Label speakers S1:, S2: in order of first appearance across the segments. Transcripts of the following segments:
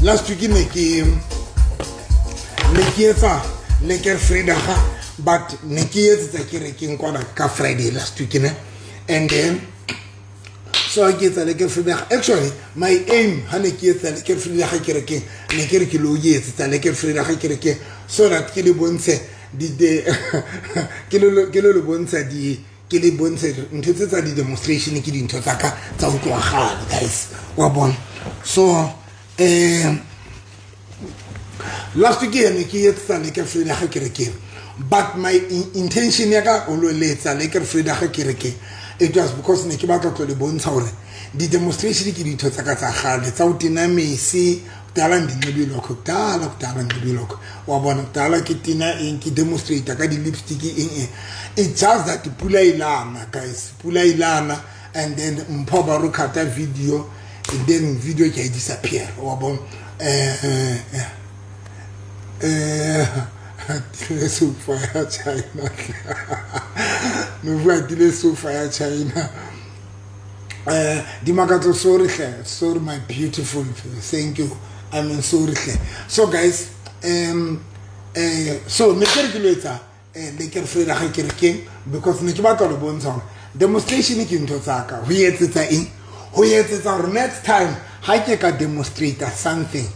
S1: Last week ne ke etsa lekker Vrydag, but ne ke etsetsa kerekeng kwana ka Friday last week, ne? And then so ha ke etsa lekker Vrydag, actually my aim ha ne ke etsa lekker Vrydag kerekeng, ne ke re ke lo etsetsa lekker Vrydag kerekeng so that ke le bontshe di de ke le bontsha di ke le bontshe ntho tse tsa di-demonstration, ke dintho tsa ka tsa ho tloha kgale, guys, wa bona. So last week ene ke etsa lekker Vrydag kerekeng, but my intention ya ka o lo letsa lekker Vrydag kerekeng, it was because ne ke batla tlo le bontsha hore di-demonstration ke dintho tsa ka tsa kgale, tsa ho tena mese. Kudala ndinxibe ilokho, kudala, kudala ndinxibe ilokho, wa bona. Kudala ke tena eng, ke demonstrate ka di-lipstick, eng eng. It's just that pula ilana, guys, pula ilana, and then mpho ba ro cut video and then video ke a disappear, wa bona. Tile sofa ya China, no bua tile sofa ya China. Dimakatso, sorry hle, sorry my beautiful, thank you. I mean, sorry hle. So guys, so ne ke re ke lo etsa lekker Vrydag kerekeng because ne ke batla lo bontsha hore demonstration ke ntho tsa ka. Ho etsetsa eng? Ho etsetsa hore next time ha ke ka demonstrate something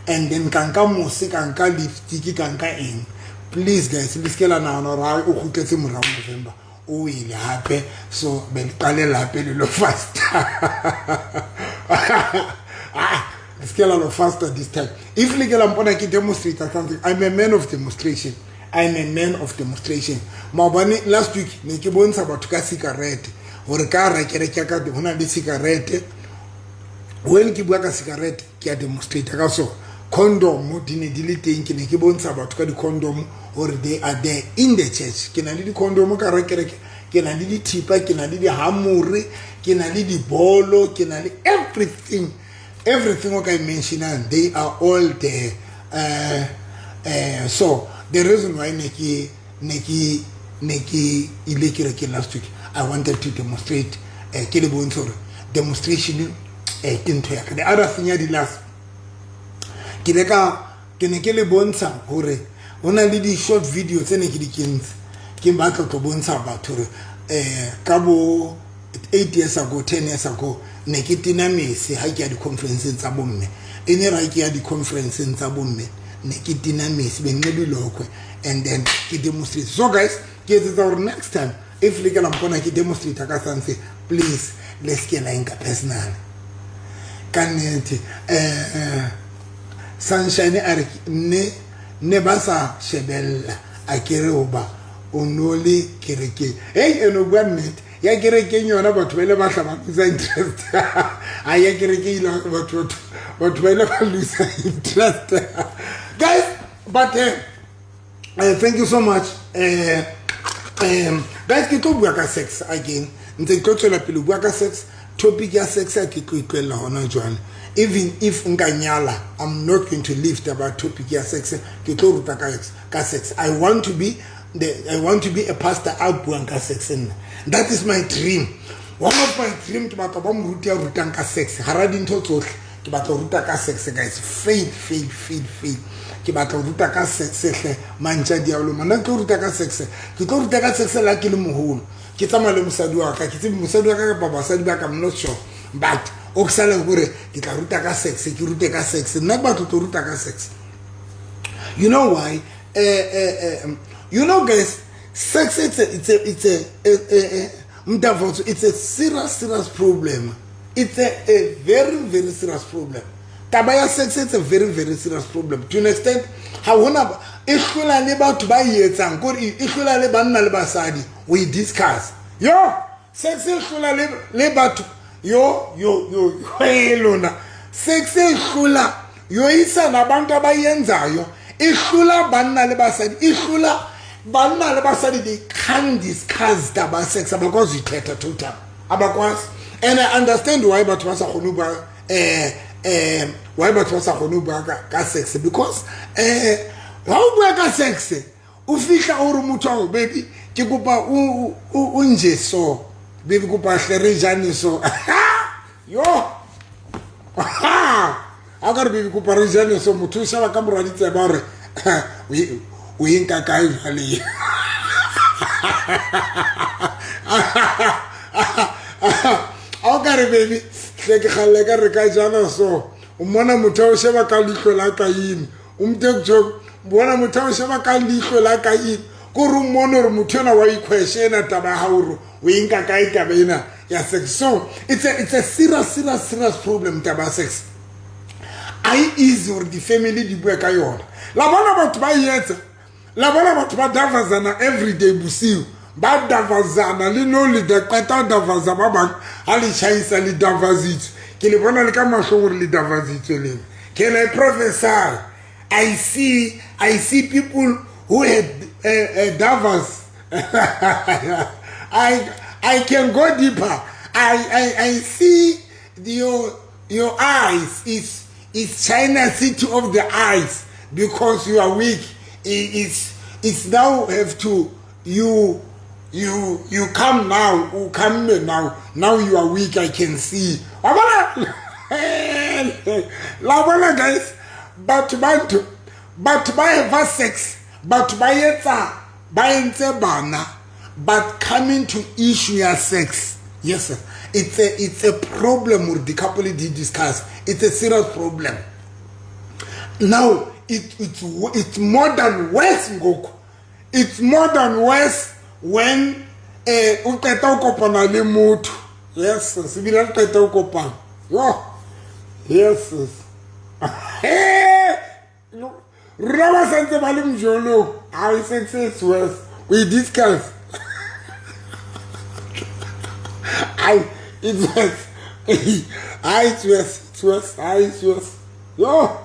S1: and then ka nka mose, ka nka lipstick, ka nka eng, please guys, le seke la nahana hore ha o kgutletse morao November o ile hape, so be le qalela hape le lo fasta. Ah, le seke la lo faster this time if le ke la mpona ke demonstrate something. I'm a man of demonstration, I'm a man of demonstration. Maobane, last week, ne ke bontsha batho ka cigarette hore ka hara kereke ya ka ho na le cigarette. When ke bua ka cigarette, ke a demonstrate ka sona. Condom di ne di le teng, ke ne ke bontsha batho ka di-condom hore they are there in the church. Ke na le di-condom ka hara kereke, ke na le dithipa, ke na le dihamore, ke na le dibolo, ke na le everything, everything o ka e mentionang, they are all there. So the reason why ne ke ile kerekeng last week, I wanted to demonstrate, ke le bontshe hore demonstration ke ntho ya ka. The other thing ya di last ke le ka ke ne ke le bontsha hore ho na le di-short video tse ne ke di kentse, ke batla tlo bontsha batho hore ka bo 8 years ago, 10 years ago, ne ke tena mese ha ke ya di-conferenceng tsa bomme. E ne ra ke ya di-conferenceng tsa bomme, ne ke tena mese, benxiba ilokhwe and then ke demonstrate. So guys, ke etsetsa hore next time if le ke la mpona ke demonstrate ka something, please le seke la nka personal, ka nnete. Sunshine a re ne ba sa shebella a kere hoba o no le kerekeng. Hey, eno bua nnete, ya kerekeng yona batho ba ile ba hla ba lose interest. Ha ya kerekeng ile batho ba ile ba lose interest, guys. But thank you so much. Guys, ke tlo bua ka sex again, ntse ke tlo tswela pele bua ka sex. Topic ya sex a ke tlo itlwella hona jwale. Even if nka nyala, I'm not going to leave taba topic ya sex. Ke tlo ruta ka sex. I want to be a pastor a buang ka sex. Nna, that is my dream, one of my dream. Ke batla ba moruti ya rutang ka sex. Hara dintho tsohle, ke batla ho ruta ka sex, guys. Fail, fail, fail, fail. Ke batla ho ruta ka sex hle. Mantša diabolo mana, ke tlo ruta ka sex, ke tlo ruta ka sex la ke le moholo, ke tsamaya le mosadi wa ka, ke tsebe mosadi wa ka kapa basadi ba ka, I'm not sure, but o ke sale gore ke tla ruta ka sex, ke rute ka sex. Nna ke batla tlo ruta ka sex. You know why? You know, guys, sex, it's a mntavotso, it's a serious, serious problem. It's a very, very serious problem. Taba ya sex, it's a very, very serious problem to an extent ha hona e hlola le batho ba e etsang, kore e hlola le banna le basadi we discuss. Yo, sex e hlola le batho. Yo, yo, yo, hey lona, sex e hlola yoyisa nabantu abayenzayo, e hlola banna le basadi, e hlola banna le basadi. They can't discuss taba sex, abakwazi uyithetha total, abakwazi. And I understand why batho ba sa kgone ho bua, why batho ba sa kgone ho bua ka sex, because ha o bua ka sex, o fihla o re motho ao, "Baby, ke kopa o nje so, baby, kopa hle re jane so." Yo. A ka re baby kopa re jane so, motho o sheba ka mora ditseba gore o e nka kae jwale. A o ka re baby hle ke kgalle ka re ka jana so, o mmona motho a o sheba ka leihlo la kaine, o mte joke, bona motho a o sheba ka leihlo la kaine, ko re o mmone gore motho ena wa ikhweshe ena taba ya gago gore o e nka kae taba ena ya sex. So it's a serious, serious, serious problem taba ya sex. A e easy gore di-family di bue ka yona. La bona batho ba etsa, la bona batho ba davazana everyday bosiu, ba davazana le no le da qeta davaza ba bang ha le tjhaisa le davazitswe. Ke le bona le ka mahlong gore le davazitswe lena. Can I prophesy? I see people who had davas. I can go deeper. I see your eyes is China city of the eyes because you are weak. It's now have to you come now, you come now, now you are weak. I can see. Wa bona? La bona guys, batho ba ntho, batho ba have sex, batho ba etsa, ba entse bana, but coming to issue ya sex, yes sir, it's a problem with the couple di discuss. It's a serious problem now. It's more than worse ngoku. It's more than worse when o qeta o kopana le motho. Yes, sebile re qeta o kopana. Yo, yes, rona ba santse ba le mojolong. I sex is worse. We discuss. I it's worse. I it's worse. It's worse. I it's worse. Yo.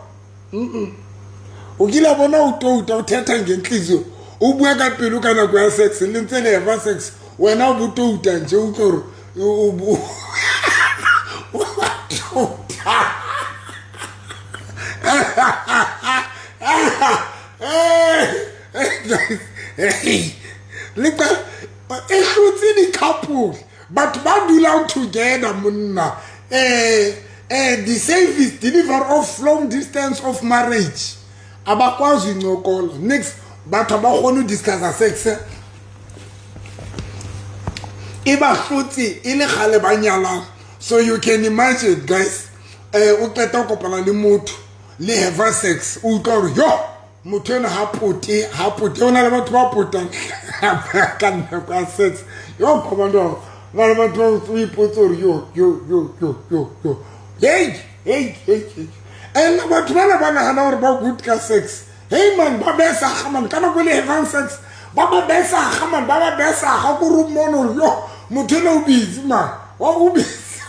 S1: O kile bona o touta, o thetha ngenhliziyo, o bua ka pelo ka nako ya sex, le ntse le eva sex, wena o botouta nje, o utlwa gore o touta. Le e hlotse di-couple, batho ba dulang together monna, the service delivery of long distance of marriage, abakwazi incokola next, batho ba kgone ho discussa sex. E ba hlotse e le kgale ba nyalang. So you can imagine guys, o qeta ho kopana le motho, le have sex, o utlwa hore yo motho ena ha pote, ha pote. O na le batho ba potang ka nako ya sex. Yo, komando na le batho ba o ipotse hore yo, yo, yo, yo, yo, yo, hey, hey, hey, hey. And batho bana ba nahana hore ba good ka sex. Hey man, ba besa man ka nako le having sex, ba besa man, ba besa ga ko re mono yo motho ena o busy man, wa o busy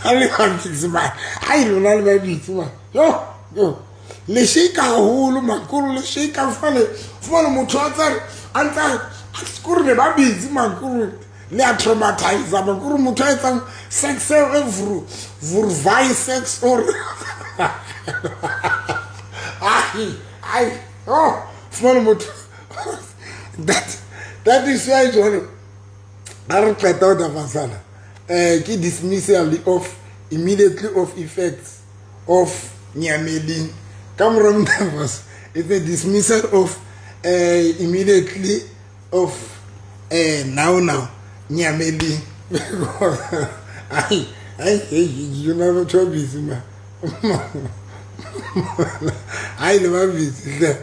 S1: a le ba busy man. Ai lona le ba busy man. Yo yo, le shake haholo man, kore le shake fane fane motho a tsare a ntsa kore le ba busy man, kore le a traumatize man, kore motho a etsang sex e vuru vurvai sex or ai ai oh fumane motho. That is why jwale ha re qeta ho dafasana, ke dismissal of immediately of effects of nyameling ka mora mdavas. It's a dismissal of immediately of now nyameling because ai ai hey, you never too busy man. Ai le ba busy hle.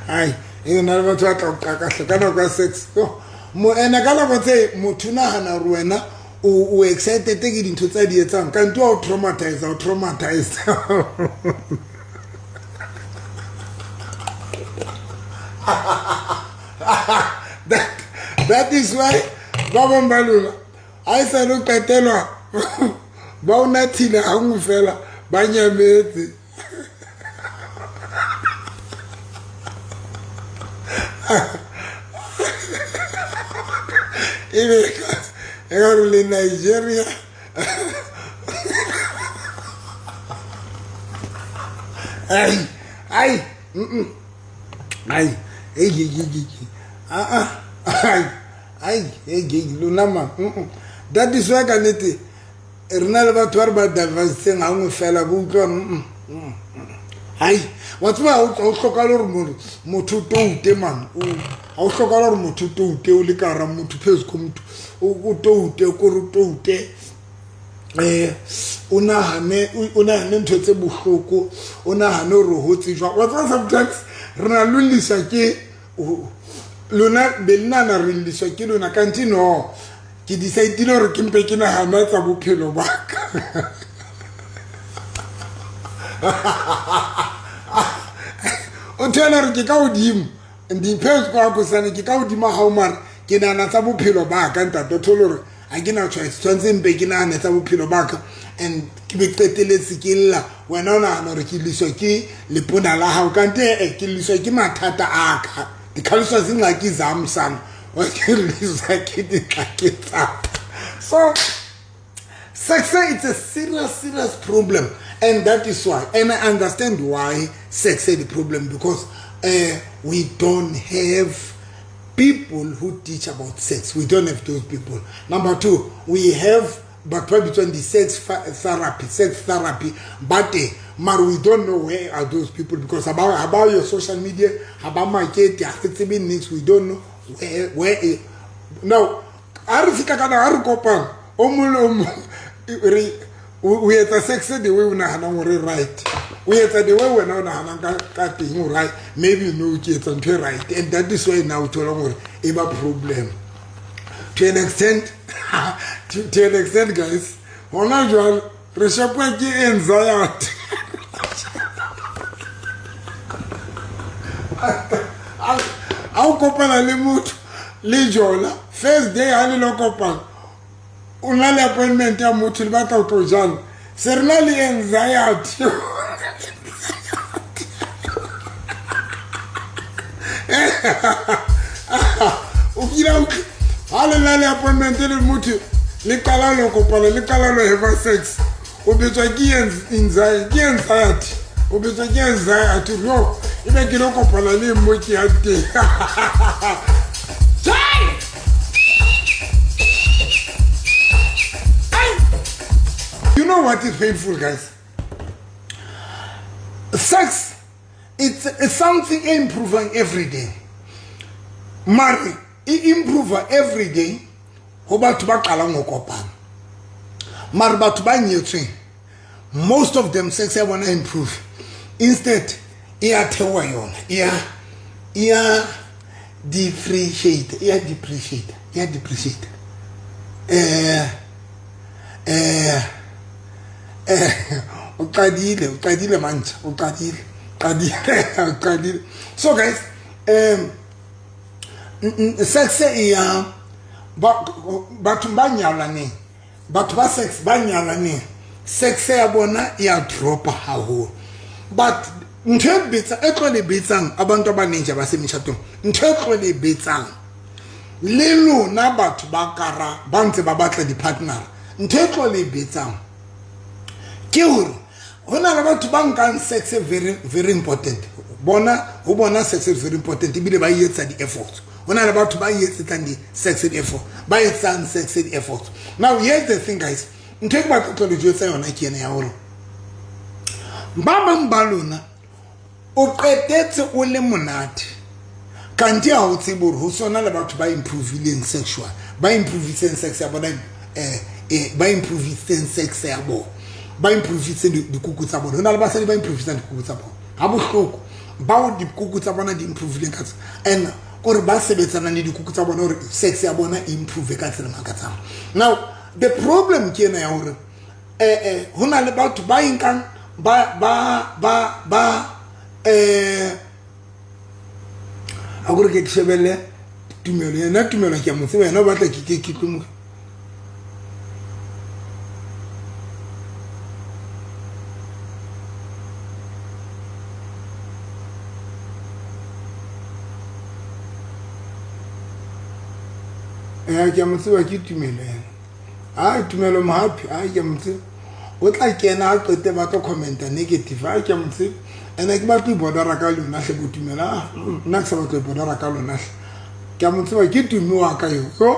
S1: Ai e na le batho ba tla o qaka hle ka nako ya sex. Yo, mo ene ka nako tse motho o nahana hore wena o excited ke dintho tsa di etsang, kanti wa o traumatize, o traumatize. That is why ba bang ba lona ha e sa le qetelwa ba o nathile gangwe fela ba nyametse. Ebe e ka re le Nigeria. Ai ai ai ei ei ei ei, ah ah, ai. Ai, hey, lona man. That is why ka nnete re na le batho ba re ba diversing gangwe fela bo utlwa. Hai, wa tseba, ha o hlokahale hore motho o toute man, ha o hlokahale hore motho o toute o le ka hara motho phezu ko motho o toute kore o toute o nahane ntho tse bohloko, o nahane hore o hotse jwang. Wa tseba, sometimes re na lo lliswa ke lona, be le nahana re lliswa ke lona, kante no, ke decide-ile hore ke mpe ke nahana tsa bophelo ba ka. O thola hore ke ka hodimo diphezu kwa kosane, ke ka hodimo ha o mara ke nahana tsa bophelo ba ka, ntate. O thole hore ha ke na choice, tshwanetse mpe ke nahane tsa bophelo ba ka and ke be qeteletse ke lla. Wena o nahana hore ke lliswa ke lepona la hao, kante e ke lliswa ke mathata a ka. Dikhaliswa zingxaki zam sana, ke lliswa ke dingxaki tsam. So sex, it's a serious, serious problem, and that is why, and I understand why sex is the problem, because we don't have people who teach about sex. We don't have those people. Number two, we have batho ba bitswang di-sex therapy, sex therapy, but mara we don't know where are those people, because about your social media, about market, we don't know where. Now, ha re fihla kana ha re kopana, o mong le o mong re o etsa sex the way o nahanang hore right, o etsa the way wena o nahanang ka teng o right, maybe you know ke etsa ntho e right, and that is why now o tholang hore e ba problem to an extent, to an extent, guys. Hona jwale re shapwa ke anxiety. Ha o kopana le motho le jola first day, ha le lo kopana, o na le appointment ya motho le batla ho tlo jana, se re na le anxiety. O kila ha le na le appointment le motho, le qala lo kopana, le qala lo have sex, o betswa ke anxiety, o betswa ke anxiety, no e be ke lo kopana le mo ke ya teng. You know what is painful, guys? Sex, it's something improving every day. Mare e improve every day ho batho ba qalang ho kopana. Mare batho ba nyetsweng, most of them sex ya bona improve. Instead, e a theoha yona, e a depreciate, e a depreciate, e a depreciate. O qadile mantjha, o qadile. So guys, sex e ya batho ba nyalaneng, batho ba sex ba nyalaneng, sex ya bona e a dropa haholo. But ntho e betsa e tlo le betsang abantu abaningi abasemitshatong, ntho e tlo le betsang le lona batho ba kara ba ntse ba batla di-partner, ntho e tlo le betsang ke hore ho na le batho ba nkang sex very, very important. Bona ho bona sex is very important, ebile ba etsa di-efforts. Ho na le batho ba etsetsang di-sex effort, ba etsang sex efforts. Now here's the thing, guys, ntho e ke batla tlo le jwetsa yona ke ena ya hore ba bang ba lona o qetetse o le monate, kante ha o tsebe hore ho sona le batho ba improvileng sexual, ba improviseng sex ya bona, ba improviseng sex ya bona, ba improviseng dikuku tsa bona. Ho na le basadi ba improvisang dikuku tsa bona ha bohloko, bao dikuku tsa bona di improvileng ka and kore ba sebetsanang le dikuku tsa bona hore sex ya bona e improve ka tsela makatsang. Now the problem ke ena ya hore ho na le batho ba inkang ba ba ba ba a gore ke shebelle tumelo yena, tumelo ke a mo tseba yena, o batla ke tlo mo ke a mo tseba ke tumelo yena. Ai tumelo mohapi, ai ke a mo tseba, o tla kena a qete ba tlo commenta negative, ai ke a mo tseba. Ene ke batlo ibodara ka lona hle bo tumelo, nna ke sa batlo ibodara ka lona hle. Ke a mo tseba ke tumi wa ka yo. Yo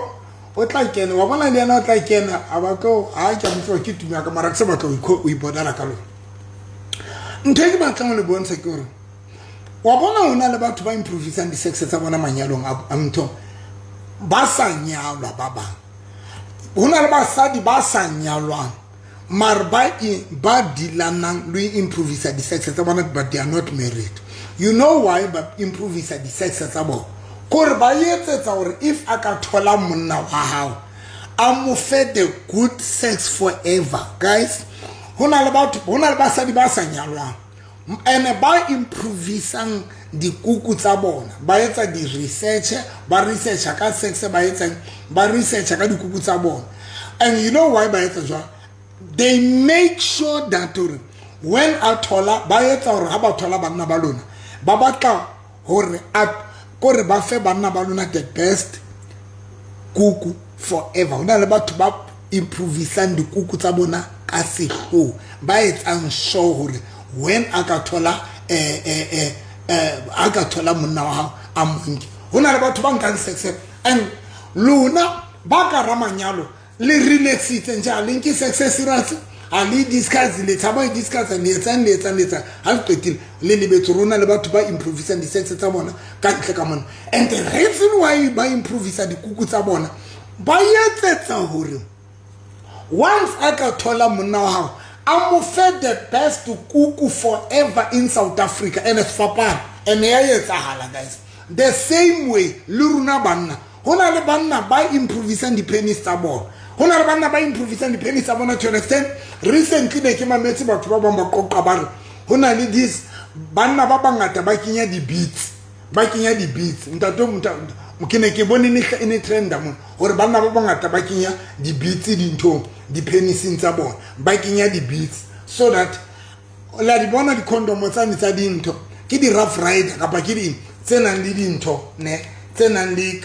S1: o tla kena wa bona le yena o tla kena a ba tlo ha ke a mo tseba ke tumi wa ka mara ke sa batla ho ipodala ka lona. Ntho e ke batlang ho le bontsha ke hore wa bona ho na le batho ba improvisang di-sex tsa bona manyalong a ntho ba sa nyalwa ba bang. Ho na le basadi ba sa nyalwang mare ba dealanang le improvisa di-sex tsa bona, but they are not married. You know why ba improvisa di-sex tsa bona? Kore ba etsetsa hore if a ka thola monna wa hao a mo fe the good sex forever. Guys, ho na le batho, ho na le basadi ba sa nyalwang ene ba improvisang dikuku tsa bona, ba etsa di-research, ba researcha ka sex, ba etsang, ba researcha ka dikuku tsa bona. And you know why ba etsa jwalo? They make sure that hore when a thola, ba etsa hore ha ba thola banna ba lona, ba batla hore a kore ba fe banna ba lona the best kuku forever. Ho na le batho ba improvisang dikuku tsa bona ka sehloho, ba etsang sure hore when a ka thola a ka thola monna wa hao a monke. Ho na le batho ba nkang sex and lona ba ka ra manyalo le relaxitse nje, ha le nke sex serious, ha le discuss, le tshaba ho discuss, le etsang, le etsang, le etsang, ha le qetile le lebetse rona le batho ba improvisang di-sex tsa bona ka ntle ka mona. And the reason why ba improvisa dikuku tsa bona, ba etsetsa hore once a ka thola monna wa hao a mo fe the best kuku forever in South Africa. And it's fapana and ya etsahala, guys. The same way le rona banna, ho na le banna ba improvisang di-penis tsa bona, ho na le banna ba improvisang di-penis tsa bona to an extent. Recently ne ke mametse batho ba bang ba qoqa, ba re ho na le this banna ba bangata ba kenya di-beats, ba kenya di-beats. Ntate, ke ne ke bone e ne trenda mona hore banna ba bangata ba kenya di-beats dinthong, di-penising tsa bona, ba kenya di-beats so that la di bona di-condom tsane tsa dintho ke di-Rough Rider kapa ke di tse nang le dintho ne tse nang le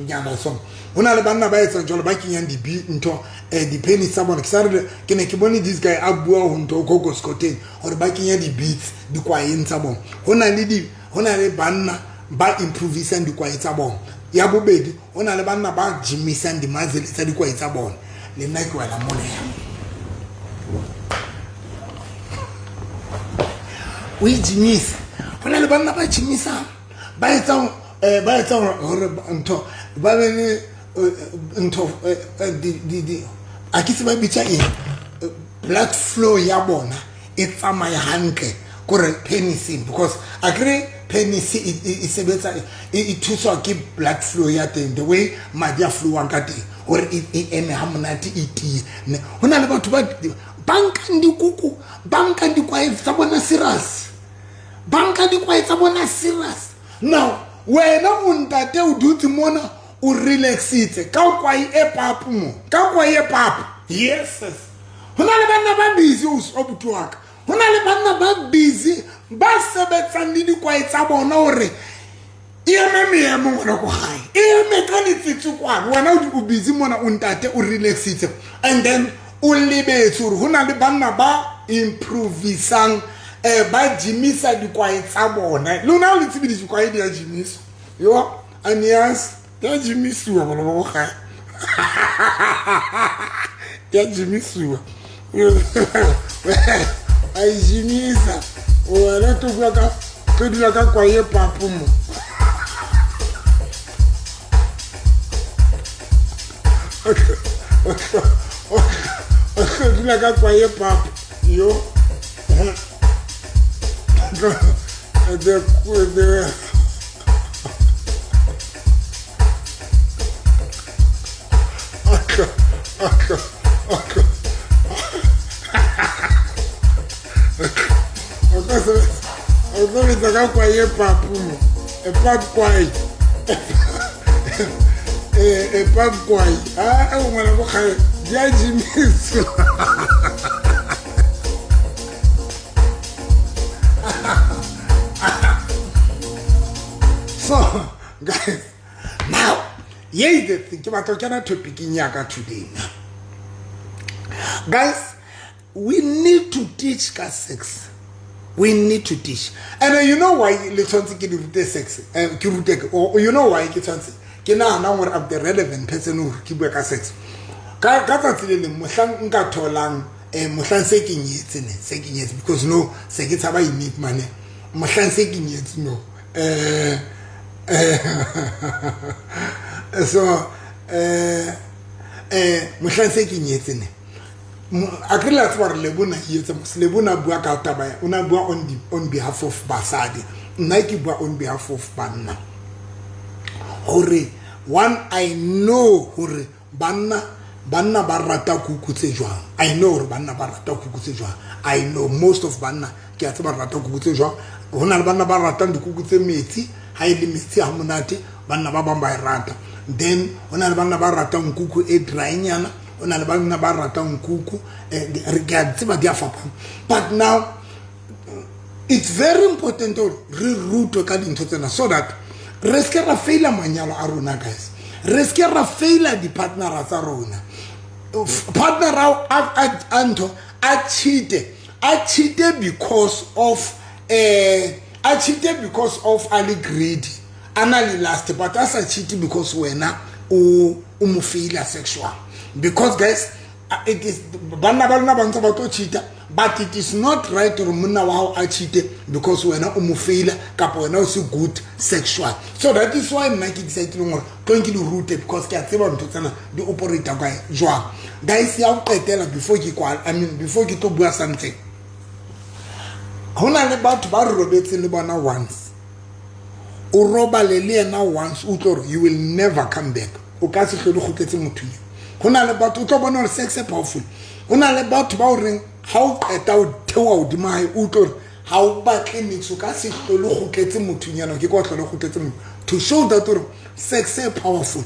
S1: nyana. So ho na le banna ba etsang jwalo, ba kenyang ntho di-penis tsa bona. Ke sa re ke ne ke bone this guy a bua ho ntho Gogo Scoteng hore ba kenya di-beats dikwaeng tsa bona. Ho na le di ho na le banna ba improvisang dikwae tsa bona. Ya bobedi, ho na le banna ba gymisang di-muscle tsa dikwae tsa bona. Le nna ke wela mona o e gymisa. Ho na le banna ba gymisang, ba etsang ba etsang hore ntho ba be le ntho di a ke se ba bitsa eng, blood flow ya bona e tsamaya hantle kore penising, because akere penis e sebetsa e thuswa ke blood flow ya teng, the way madi a flowang ka teng hore e eme ha monate, e tiye. Ho na le batho ba nkang dikuku, ba nkang dikwae tsa bona serious, ba nka dikwae tsa bona serious. Now wena o ntate o dutse mona o relaxitse ka kwae e papu mo, ka kwae e papu. Yes, ho na le banna ba busy o buti wa ka, ho na le banna ba busy ba sebetsang le dikwae tsa bona hore e eme meemo ngwana ko gae, e eme ka letsetse kwana. Wena o busy mona o ntate o relaxitse, and then o lebetse hore ho na le banna ba improvisang ba gymisa dikwae tsa bona. Lona le tsebe dikwae di a gymiswa yo anias di a gymisiwa bona ba go gae, di a gymisiwa, a e gymisa. Wena tlo bua ka tlo dula ka kwae e papo mo, o tlo dula ka kwae e papo yo the o tlo betsa ka kwae e papo mo, e pap kwae, e pap kwae. A ngwana bo kgale di a gymisiwa. So guys, now here is the thing, ke batla ho kena topicing ya ka today. Guys, we need to teach ka sex. We need to teach. And you know why le tshwanetse ke le rute sex? Ke rute, you know why ke tshwanetse Ke nahanang gore I'm the relevant person gore ke bue ka sex. Ka tsatsi le leng mohlang nka tholang, mohlang se ke nyetse, ne se ke nyetse, because no se ke tshaba enigma, ne mohlang se ke nyetse, no so mohlang se ke nyetse, ne a ke la tseba gore Lebona etse mos. Lebona bua ka taba, o na bua on behalf of basadi, nna ke bua on behalf of banna, hore one, I know hore banna ba rata kuku tse jwang. I know hore banna ba rata kuku tse jwang. I know most of banna, ke a tseba rata kuku tse jwang. Ho na le banna ba ratang dikuku tse metsi, ha e le metsi ha monate, banna ba bang ba e rata. Then ho na le banna ba ratang kuku e drynyana, ho na le banna ba ratang kuku re ke a tseba di a fapana. But now it's very important hore re rutwe ka dintho tsena so that re se ke ra faila manyalo a rona, guys, re se ke ra faila di-partnera tsa rona. Partner a ntho a cheat, a cheat because of a cheat because of a le greedy, a na le lust, but a sa cheat because wena o mo faila sexual. Because guys, it is banna ba lona ba ntse ba tlo cheata, but it is not right gore monna wa hao a cheate because wena o mo faila kapa wena o se good sexual. So that is why nna ke decidileng gore tlo ke di rute, because ke a tseba ntho tsena di operata kae jwang. Guys, ya go qetela before ke kwala, I mean, before ke tlo bua something, ho na le batho ba re robetseng le bona once, o robale le yena once, o tlo gore you will never come back, o ka se hlole kgutletse motho eo. Ho na le batho, o tlo bona gore sex e powerful. Ho na le batho ba o reng ha o qeta o theoha hodima hae, o utlwe gore ha o batle nix, o ka se hlole kgutletse mothong yana, ke kwa hlole kgutletse motho, to show that gore sex e powerful.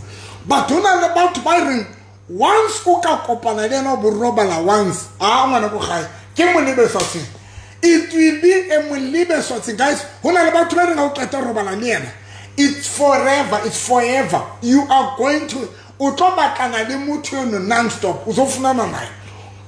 S1: But ho na le batho ba reng once o ka kopana le yena, o bo robala once, a ngwana ko gae ke molebe swatseng, it will be a molebe swatseng. Guys, ho na le batho ba reng ha o qeta robala le yena, it's forever, it's forever. You are going to, o tlo batlana le motho eno non-stop, o tlo funana naye.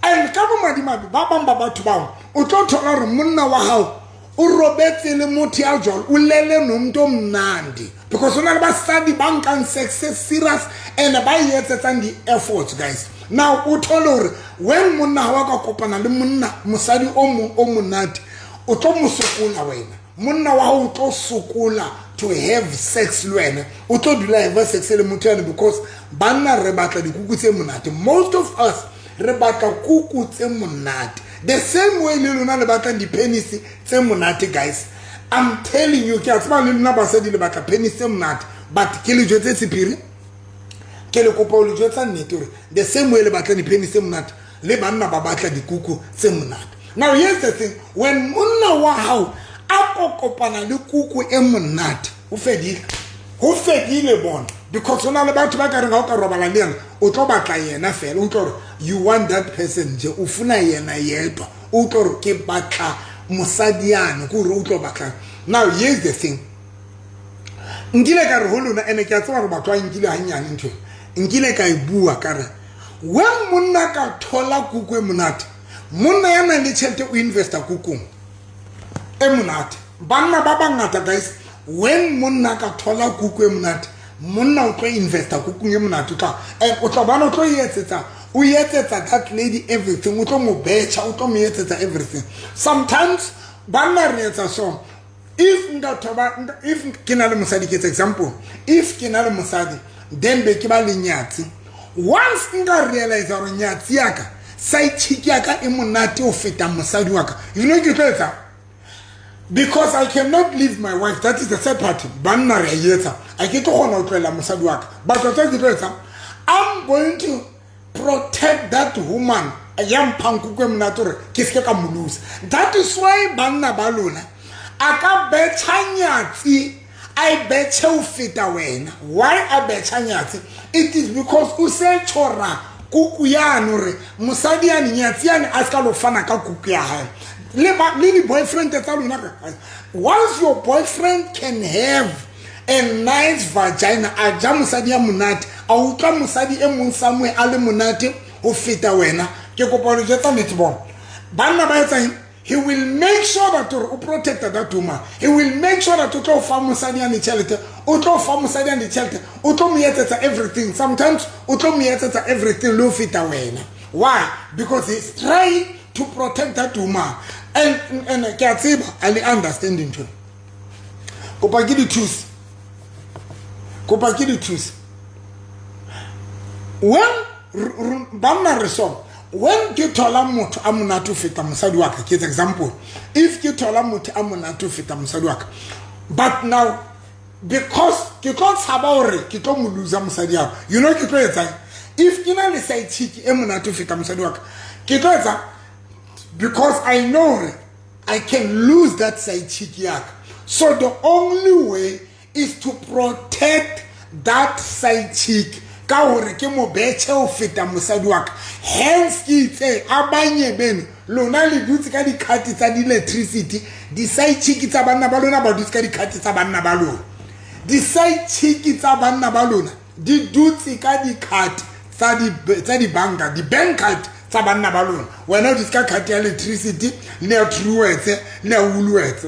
S1: And ka bomadimabe, ba bang ba batho bao o tlo thola gore monna wa hao o robetse le motho ya jwalo, o lele nomuntu omnandi, because ho na le basadi ba nkang sex serious and ba e etsetsang di-efforts. Guys, now o thole hore when monna ha wa ka kopana le monna, mosadi o mong o monate, o tlo mo sokola wena, monna wa hao o tlo sokola to have sex le wena, o tlo dula have sex le motho yane, because banna re batla dikuku tse monate. Most of us re batla kuku tse monate, the same way le lona le batlang di-penis tse monate. Guys, I'm telling you, ke a tseba le lona basadi le batla penis tse monate, but ke le jwetse sephiri, ke le kopa ho le jwetsa nnete hore the same way le batlang di-penis tse monate, le banna ba batla dikuku tse monate. Now here's the thing: when monna wa hao a ko kopana le kuku e monate, ho fedile, ho fedile bona, because ho na le batho ba ka reng ha o ka robala le yena, o tlo batla yena fela, o tlo gore you want that person nje, o funa yena yedwa, o tlo gore ke batla mosadi yane, ke gore o tlo batlang. Now here's the thing: nkile ka re ho lona, ene ke a tseba gore batho ba nkile hannyane ntho e, nkile ka e bua ka re when monna ka thola kuku e monate, monna ya nang le tjhelete o investa kukung e monate. Banna ba bangata, guys, when monna ka thola kuku e monate, monna o tlo investa kukung e monate, o tla and o tla bona o tlo etsetsa, o etsetsa that lady everything, o tlo mo betjha, o tlo mo etsetsa everything. Sometimes banna re etsa so: if nka thoba, if ke na le mosadi, ke etsa example, if ke na le mosadi, then be ke ba le nyatsi, once nka realize gore nyatsi ya ka, side chick ya ka e monate ho feta mosadi wa ka, you know ke tlo etsa? Because I cannot leave my wife. That is the third party. Banna re a etsa, a ke tlo kgona ho tlohela mosadi wa ka, but wa tseba ke tlo etsa? I'm going to protect that woman ya mphang kuku e monate gore ke seke ka mo losa. That is why banna ba lona a ka betjha nyatsi, a e betjhe ho feta wena. Why a betjha nyatsi? It is because o se tjhora kuku yane hore mosadi yane, nyatsi yane, a se ka lo fana ka kuku ya hae le ba le di-boyfriend tsa lona. Once your boyfriend can have a nice vagina, a ja mosadi ya monate, a utlwa mosadi e mong somewhere a le monate ho feta wena, ke kopa ho le jwetsa nnete, bona banna ba etsang, he will make sure that o protect that woman. He will make sure that o tlo fa mosadi yane tjhelete, o O tlo fa mosadi and ditšhelete, o tlo mo etsetsa everything. Sometimes o tlo mo etsetsa everything le ho feta wena. Why? Because he's trying to protect that woman. And ke a tseba a le understand ntho. Kopa ke di thuse. Kopa ke di thuse. When banna re so, when ke thola motho a monate ho feta mosadi wa ka, ke etsa example. If ke thola motho a monate ho feta mosadi wa ka, but now because ke tlo tshaba hore ke tlo mo loser mosadi ao, you know ke tlo etsang? If ke na le side chick e monate ho feta mosadi wa ka, ke tlo etsa, because I know hore I can lose that side chick ya ka. So the only way is to protect that side chick ka hore ke mo betjhe ho feta mosadi wa ka. Hence ke itse a banye beno lona le dutse ka di-card tsa di-electricity, di-side chick tsa banna ba lona ba dutse ka di-card tsa banna ba lona. Di-side chick tsa banna ba lona di dutse ka di-card tsa dibanka, di-bank card tsa banna ba lona. Wena o dutse ka card ya electricity le ya Truworths le ya Woolworths.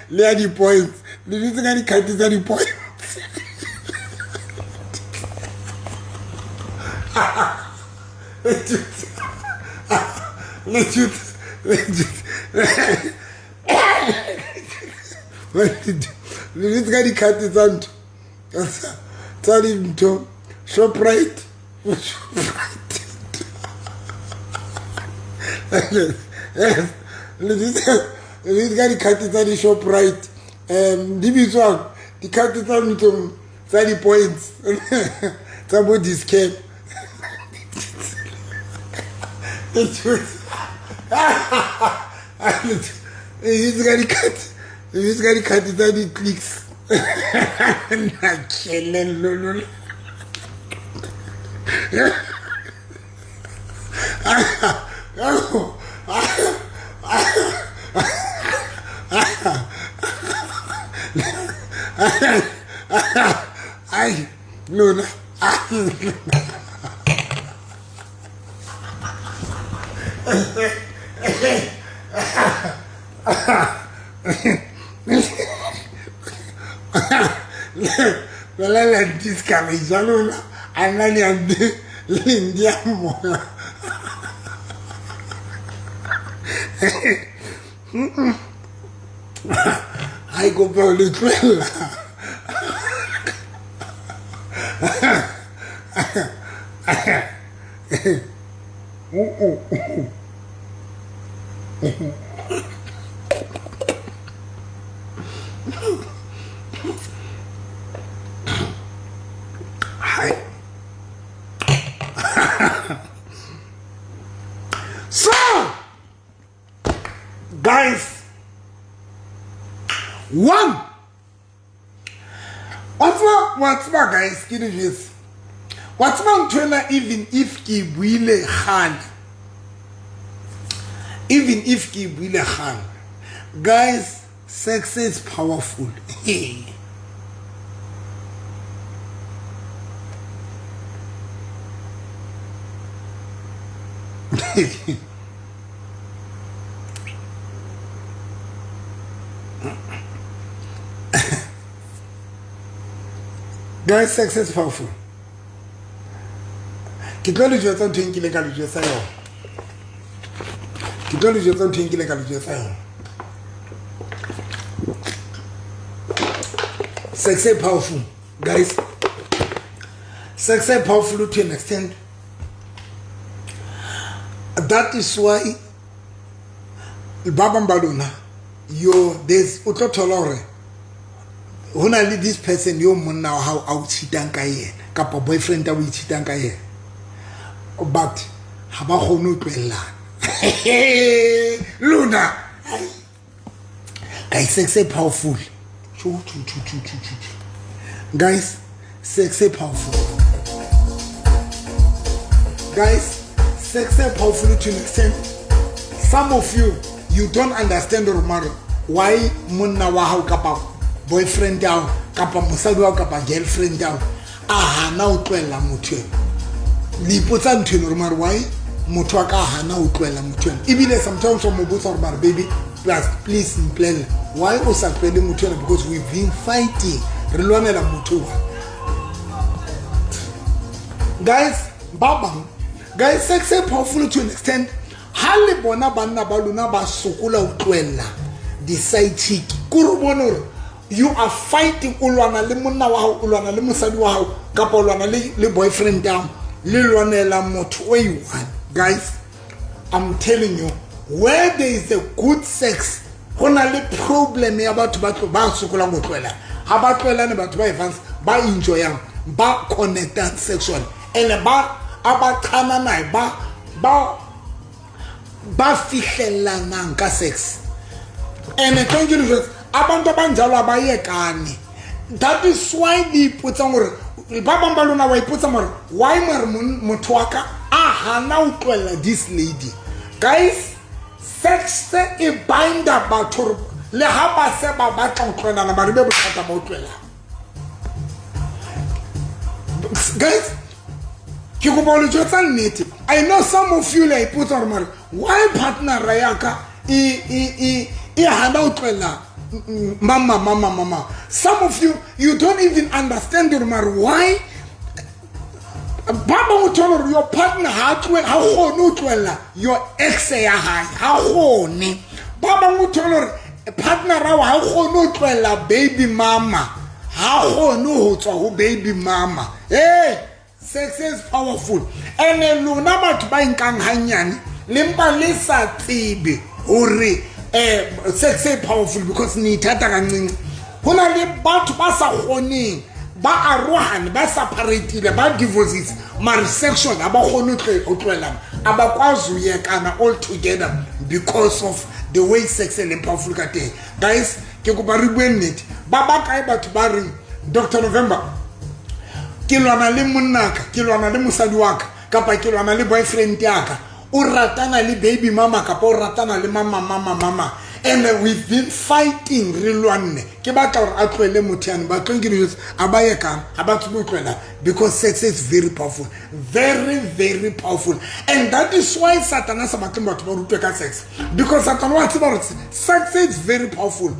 S1: Le ya di-points, le dutse ka di-card tsa di-points. Le dutse ka di-card tsa ntho, tsa dintho, Shoprite. Le dutse ka di-card tsa di-Shoprite, di bitswang di-card tsa ntho tsa di-points tsa bo Dis-Chem. Le dutse ka di-card, le dutse ka di-card tsa di-Clicks. Na kelello lona. Ai lona. Lona la discourage lona, a nna le ndia mola. Hai kopa ho le tlohella. Hai. So, guys, one, wa tseba guys, ke le jwetse. Wa tseba ntho ena, even if ke buile kgale, even if ke buile kgale, guys, sex is powerful. Guys, sex is powerful. Ke tlo le jwetsa ntho e nkileng ka le jwetsa yona. Ke tlo le jwetsa ntho e nkileng ka le jwetsa yona. Sex is powerful, guys. Sex is powerful to an extent. That is why ba bang ba lona, yo, there's o tlo thola hore ho na le this person yo monna wa hao a o cheatang ka yena, kapa boyfriend a o cheatang ka yena, but ha ba kgone ho tlohellana. Lona, guys, sex is powerful. Chu, chu, chu, chu, chu, chu, chu. Guys, sex is powerful. Guys, sex is powerful to an extent. Some of you, you don't understand Romaro why monna wa hao kapa boyfriend ya hao kapa mosadi wa hao kapa girlfriend ya hao a hana ho tlohella motho eo. Le ipotsa ntho eno, Romaro, why Motho a ka hana ho tlohela motho ena. Ebile sometimes o mo botsa hore, "Mare baby, plus please mpolelle why o sa tlohele motho ena, because we've been fighting, re lwanela motho wa." Guys, ba bang, guys, sex e powerful to an extent. Ha le bona banna ba lona ba sokola ho tlohella di-side chick, kore o bone hore you are fighting, o lwana le monna wa hao, o lwana le mosadi wa hao, kapa o lwana le boyfriend ya hao, le lwanela motho o i-one. Guys, I'm telling you, where there is a good sex, go na le problem ya batho ba ba sokolang go tlohela. Ha ba tlohelane, batho ba advance, ba enjoyang, ba connectang sexually, and ba a ba qhananae, ba fihlelanang ka sex. And tlo ke le jwetsa, abantu abanjalo abayekane. That is why le ipotsang gore ba bang ba lona wa ipotsa more, why mare motho wa ka a hana ho tlohella this lady? Guys, sex e binda batho hore le ha ba se ba batla ho tlohelana, ba re be bothata ba ho tlohelana. Guys, ke kopa ho le jwetsa nnete. I know some of you le a ipotsa gore mare why partnera ya ka e hana ho tlohella mama, mama, mama. Some of you, you don't even understand gore mare why. Ba bangwe o thole gore your partner ha kgone ho tlohella your ex ya hae, ha kgone. Ba bangwe o thole gore partner ao ha kgone ho tlohella baby mama, ha kgone ho tswa ho baby mama. Hey, sex is powerful. And lona batho ba nkang hanyane, le mpa le sa tsebe hore sex e powerful, because ne ithata kancinci. Ho na le batho ba sa kgoneng, ba arohane, ba separatile, ba divorces, mare sexual ha ba kgone ho tlohelana, abakwazi uyekana all together because of the way sex e leng powerful ka teng. Guys, ke kopa re bue nnete. Ba kae batho ba reng, "Dr November, ke lwana le monnaka, ke lwana le mosadi wa ka, kapa ke lwana le boyfriend ya ka, o ratana le baby mama, kapa o ratana le mama, mama, mama, and we've been fighting, re lwanne, ke batla gore a tlohele motho yane"? Ba tlong ke dijo a ba yekang, ga ba tsebe ho tlohela, because sex is very powerful, very, very powerful. And that is why Satan a sa batleng batho ba rutwe ka sex, because Satan wa tseba gore sex is very powerful.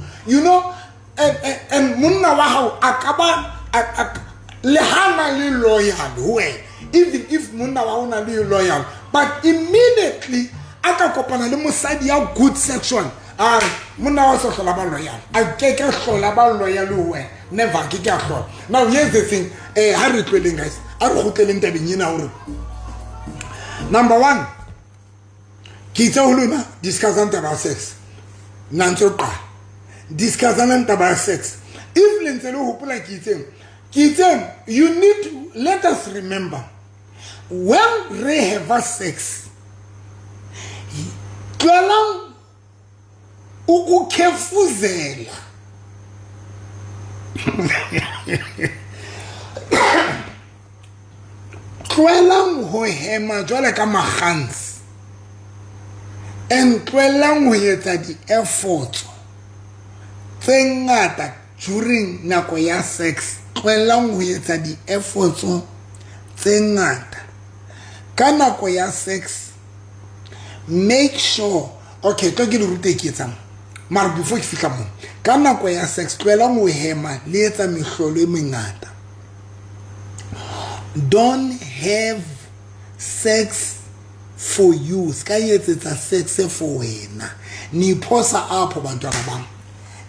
S1: And monna wa hao a ka ba le ha na le loyal ho wena, even if monna wa hao na le loyal, but immediately a ka kopana le mosadi ya good sexual, a re monna wa sa hlola ba loyal, a ke ke hlola ba loyal ho wena, never, ke ke a hlola. Now here's the thing. Ha re tloheleng, guys, a re kgutleleng tabeng ena hore number one, ke itse ho lona, discussang taba ya sex. Nna ntse o qala discussanang taba ya sex. If le ntse le hopola ke itseng, you need to let us remember, when re have a sex, tlohelang ukukhefuzela, tlohelang ho hema jwale ka magansi, and tlohelang ho etsa di-efforts tse ngata during nako ya sex. Tlohelang ho etsa di-efforts tse ngata ka nako ya sex. Make sure, okay, tlo ke le rute ke etsang, mara before ke fihla moo, ka nako ya sex, tlohelang ho hema le etsa mehlolo e mengata. Don't have sex for you. Se ka etsetsa sex for wena. Niphosa apho, bantwana bam,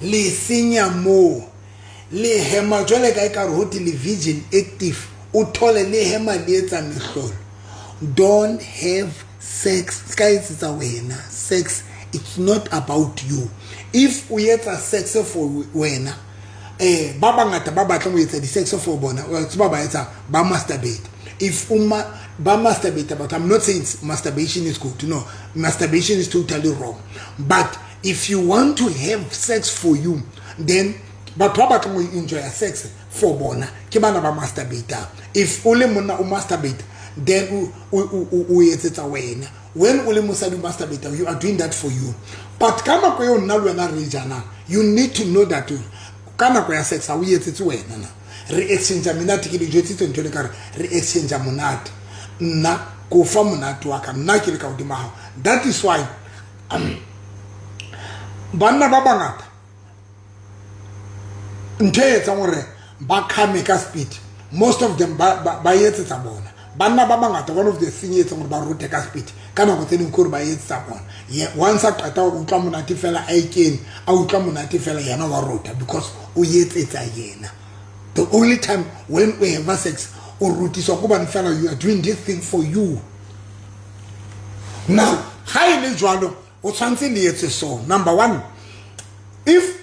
S1: le senya moo. Le hema jwale ka ekare ho television active, o thole le hema le etsa mehlolo. Don't have sex, se ka etsetsa wena sex. It's not about you. If o etsa sex for wena, ba bangata ba batlang ho etsa di-sex for bona, wa tseba ba etsa, ba masturbate. If uma ba masturbate, but I'm not saying masturbation is good. No, masturbation is totally wrong. But if you want to have sex for you, then batho ba batlang ho enjoya sex for bona ke bana ba masturbate. If o le monna o masturbate, then o etsetsa wena. When o le mosadi o masturbate, you are doing that for you. But ka nako eo nna le wena re janang, you need to know that ka nako ya sex ha o etsetse wena. Na re exchange menate? Ke le jwetsitse ntho le ka re re exchange monate. Nna Ko fa monate wa ka, nna ke le ka hodima hao. That is why banna ba bangata, ntho e etsang hore ba come ka speed, most of them ba etsetsa bona. Banna ba bangata, one of the thing e etsang hore ba rote ka speed ka nako tse ding ke hore ba etsetsa bona. Once a qeta ho utlwa monate fela, a e kene, a utlwa monate fela, yena wa rota because o etsetsa yena. The only time when we have sex, o rotiswa ko bane fela you are doing this thing for you. Now ha e le jwalo, o tshwanetse le etse so. Number one, if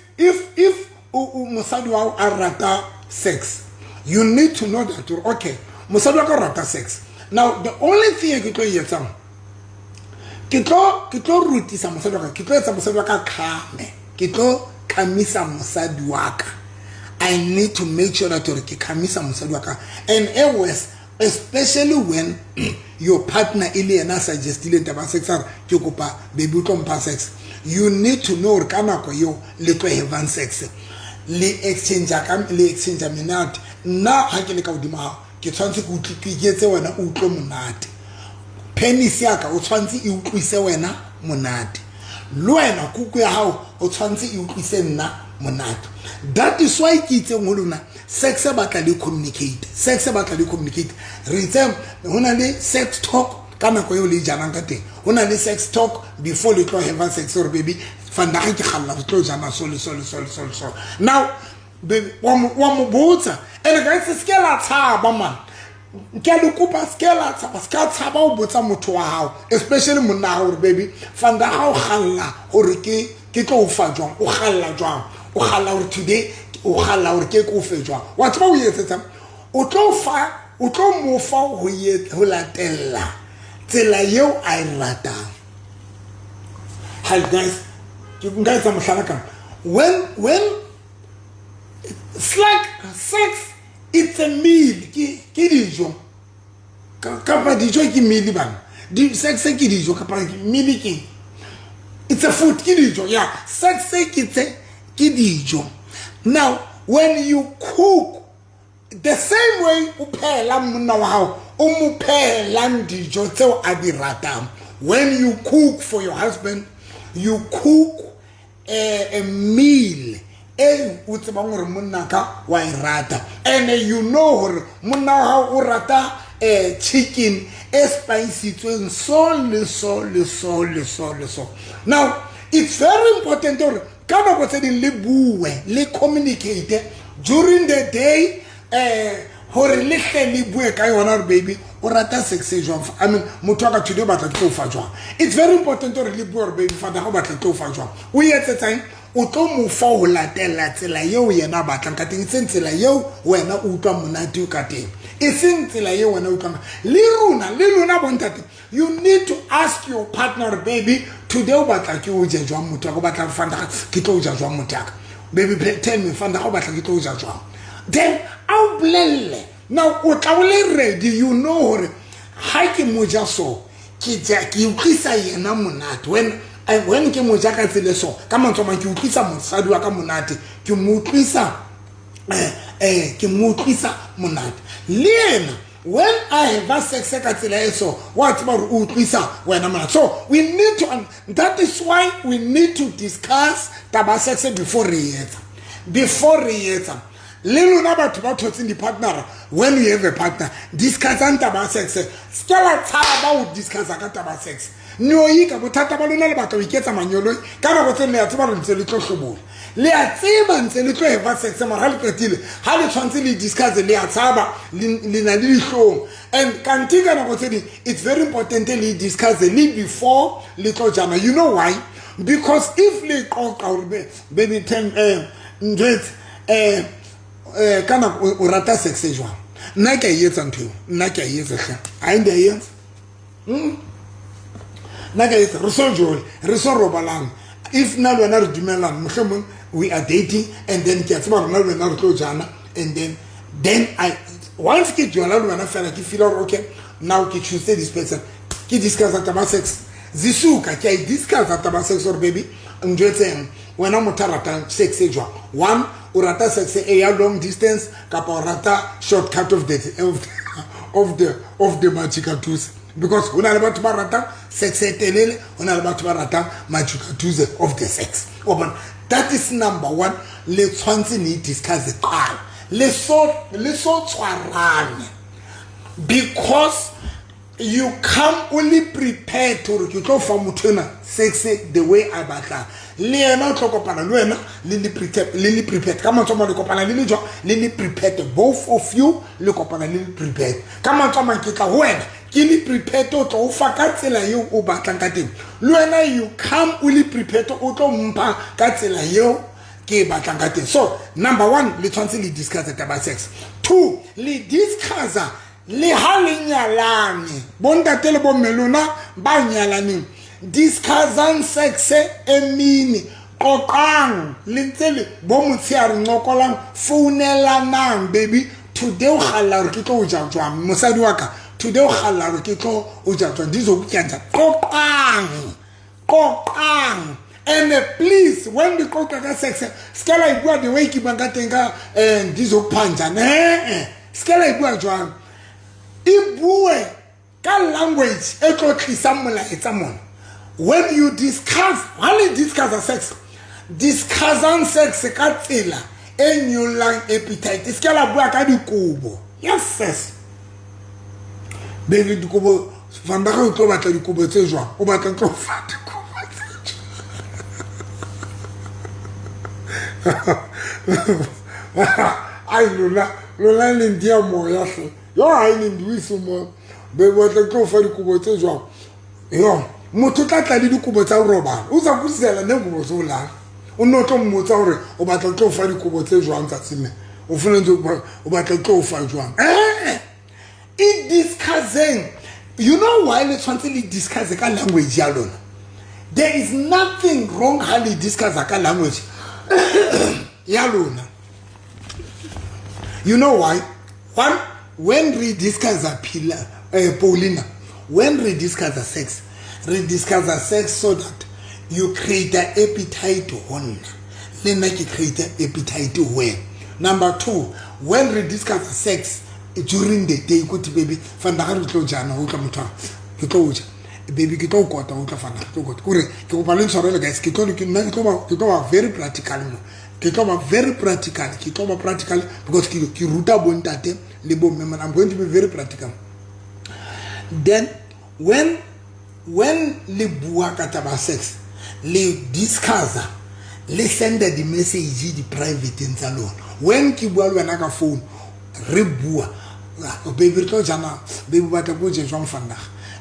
S1: mosadi wa hao a rata sex, you need to know that, okay, mosadi wa ka o rata sex. Now the only thing e ke tlo e etsang, ke tlo rutisa mosadi wa ka, ke tlo etsa mosadi wa ka come, ke tlo khamisa mosadi wa ka. I need to make sure that hore ke khamisa mosadi wa ka. And e worse, especially when your partner e le yena a suggestile taba ya sex, a re, "Ke kopa, baby, o tlo mpha sex." You need to know hore ka nako eo le tlo havang sex, le exchange ka le exchange menate. Nna ha ke le ka hodimo hao, ke tshwanetse ke utlwe, ke iketse wena o utlwe monate. Penis ya ka o tshwanetse e utlwise wena monate, le wena kuku ya hao o tshwanetse e utlwise nna monate. That is why ke itseng ho lona, sex e batla le communicate, sex e batla le communicate. Re itse ho na le sex talk ka nako eo le janang ka teng, ho na le sex talk before le tlo have sex, gore, "Baby, vandag ke galla re tlo jana so le so le so le so le so." Now, baby, wa mo botsa. And guys, se ke la tshaba, man, ke a le kopa, se ke la tshaba, se ka tshaba ho botsa motho wa hao, especially monna hao, gore, "Baby, vandag o galla gore ke tlo o fa jwang? O galla jwang? O galla gore today, o galla gore ke o fe jwang?" Wa tseba o etsetsang, o tlo fa, o tlo mo fa ho latella tsela eo a e ratang. Hi guys, ke nka etsa mohlala kang? When it's like sex, it's a meal, ke dijo kapa dijo ke meal bana. Di sex ke dijo kapa meal ke, it's a food, ke dijo. Yeah, sex ke tse ke dijo. Now when you cook, the same way o phehela monna wa hao, o mo phehelang dijo tseo a di ratang. When you cook for your husband, you cook a meal e o tsebang gore monna ka wa e rata, and you know gore monna wa hao o rata chicken e spiceitsweng so le so le so le so le so. Now it's very important gore ka nako tse ding le bue, le communicate during the day, gore le hle le bue ka yona, gore, "Baby, o rata sex e jwang? I mean, motho wa ka, today o batla ke tlo o fa jwang?" It's very important gore le bue gore, "Baby, father, o batla ke tlo o fa jwang?" O etsetsang, o tlo mo fa ho latella tsela eo yena a batlang ka teng, e seng tsela eo wena o utlwang monate ka teng, e seng tsela eo wena o utlwang. Le rona, le lona bontate, you need to ask your partner, "Baby, today o batla ke o je jwang? Motho wa ka, o batla vandag ke tlo o ja jwang? Motho wa ka, baby, tell me, vandag o batla ke tlo o ja jwang?" Then a o bolelle. Now o tla o le ready, you know hore ha ke mo ja so, ke ja, ke utlwisa yena monate. When ke mo ja ka tsela e so, ka mantswe a mang, ke utlwisa mosadi wa ka monate, ke mo utlwisa ke mo utlwisa monate. Le yena, when I have sex ka tsela e so, wa tseba gore o utlwisa wena monate. So we need to, that is why we need to discuss taba ya sex before re e etsa, before re e etsa. Le lona batho ba thotseng di-partnera, when you have a partner, discussang taba ya sex. Se ke la tshaba ho discussa ka taba ya sex. Neoika bothata ba lona, le batla ho iketsa manyoloi ka nako tse. Le a tseba re ntse le tlo hlobola, le a tseba ntse le tlo eva sex, mara ha le qetile, ha le tshwanetse le discuss, le a tshaba, le na le dihlong. And kante ka nako tse ding it's very important le discuss le before le tlo jana. You know why? Because if le qoqa gore, "Baby, ten njwetse, ka nako o rata sex e jwang?" Nna ke a e etsa ntho eo, nna ke a e etsa hle, ha ndi a e etsa. Nna ke a etsa, re so jole, re so robalang, if nna le wena re dumelana, mohlomong we are dating, and then ke a tseba rona le wena re tlo jana, and then I once ke jola le wena fela, ke feel gore, okay, now ke choose this person, ke discussa taba sex zisuka, ke a e discussa taba sex gore, "Baby, njwetseng, wena motho a ratang sex e jwang? One, o rata sex e ya long distance kapa o rata shortcut of the majikatuse?" Because ho na le batho ba ratang sex e telele, ho na le batho ba ratang majukatuze of the sex. Wa bona, that is number one. Le tshwanetse ne discuss qala le so tshwarane, because you come only prepared hore ke tlo fa motho ena sex the way a batlang. Le yena o tlo kopana le wena le le prepared, le le prepared. Ka mantswe a mang le kopana le le jwang? Le le prepared, both of you le kopana le le prepared. Ka mantswe a mang ke tla ho wena ke le prepared, o tlo o fa ka tsela eo o batlang ka teng. Le wena you come o le prepared, o tlo mpha ka tsela eo ke e batlang ka teng. So number one, le tshwanetse le discuss taba sex. Two, le discuss le ha le nyalane, bontate le bomme lona ba nyalaneng, discussang sex emini, qoqang le ntse le bo motshehare, ncokolang, founelanang. Baby, today o kgalla hore ke tlo o ja jwang? Mosadi wa ka, today o kgalla hore ke tlo o ja jwang? Dizokutya. Qoqang, qoqang. And please, when le qoqa ka sex, se ka la e bua the way ke buang ka teng ka ndizokuphanjana. Eh, se ka la e bua jwang, e bue ka language e tlo tlisang molaetsa mona. When you discuss, ha le discuss sex, discussang sex ka tsela e nyollang appetite. Se ka la bua ka dikobo. Yes sis, baby, dikobo vandaga o tlo batla dikobo tse jwang? O batla tlo fa dikobo tse jwang? Ai lona, lona le ndia moya hle. Yo, ha e le ndiwise mo. Baby, batla tlo fa dikobo tse jwang? Yo, motho tla tla le dikobo tsa ho robala, o sa kusela nengubo zolala. O nne o tlo mmotsa hore o batla tlo fa dikobo tse jwang tsatsing le o funa ntse o batla tlo fa jwang. Eh, e discussing. You know why le tshwanetse le discuss ka language ya lona? There is nothing wrong ha le discuss ka language ya lona. You know why? One, when we discuss Pila, Paulina, when we discuss sex, re discuss sex so that you create an appetite ho nna, le nna ke create appetite ho wena. Number two, when we discuss sex during the day, kuthi baby, vandaga re tlo jana, o tla motho ke tlo ja, baby, ke tlo kota, o tla fana ke tlo kota. Kore ke kopa le ntshwarele guys, ke tlo ke nna ke tlo ba very practical mo, ke tlo ba very practical, ke tlo ba practical because ke ruta bontate le bomme man. I'm going to be very practical. Then when le bua ka taba sex, le discussa, le senda di-message di-privateng tsa lona. When ke bua le wena ka phone, re bua, baby, re tlo jana, baby, batla ko je jwang vandag?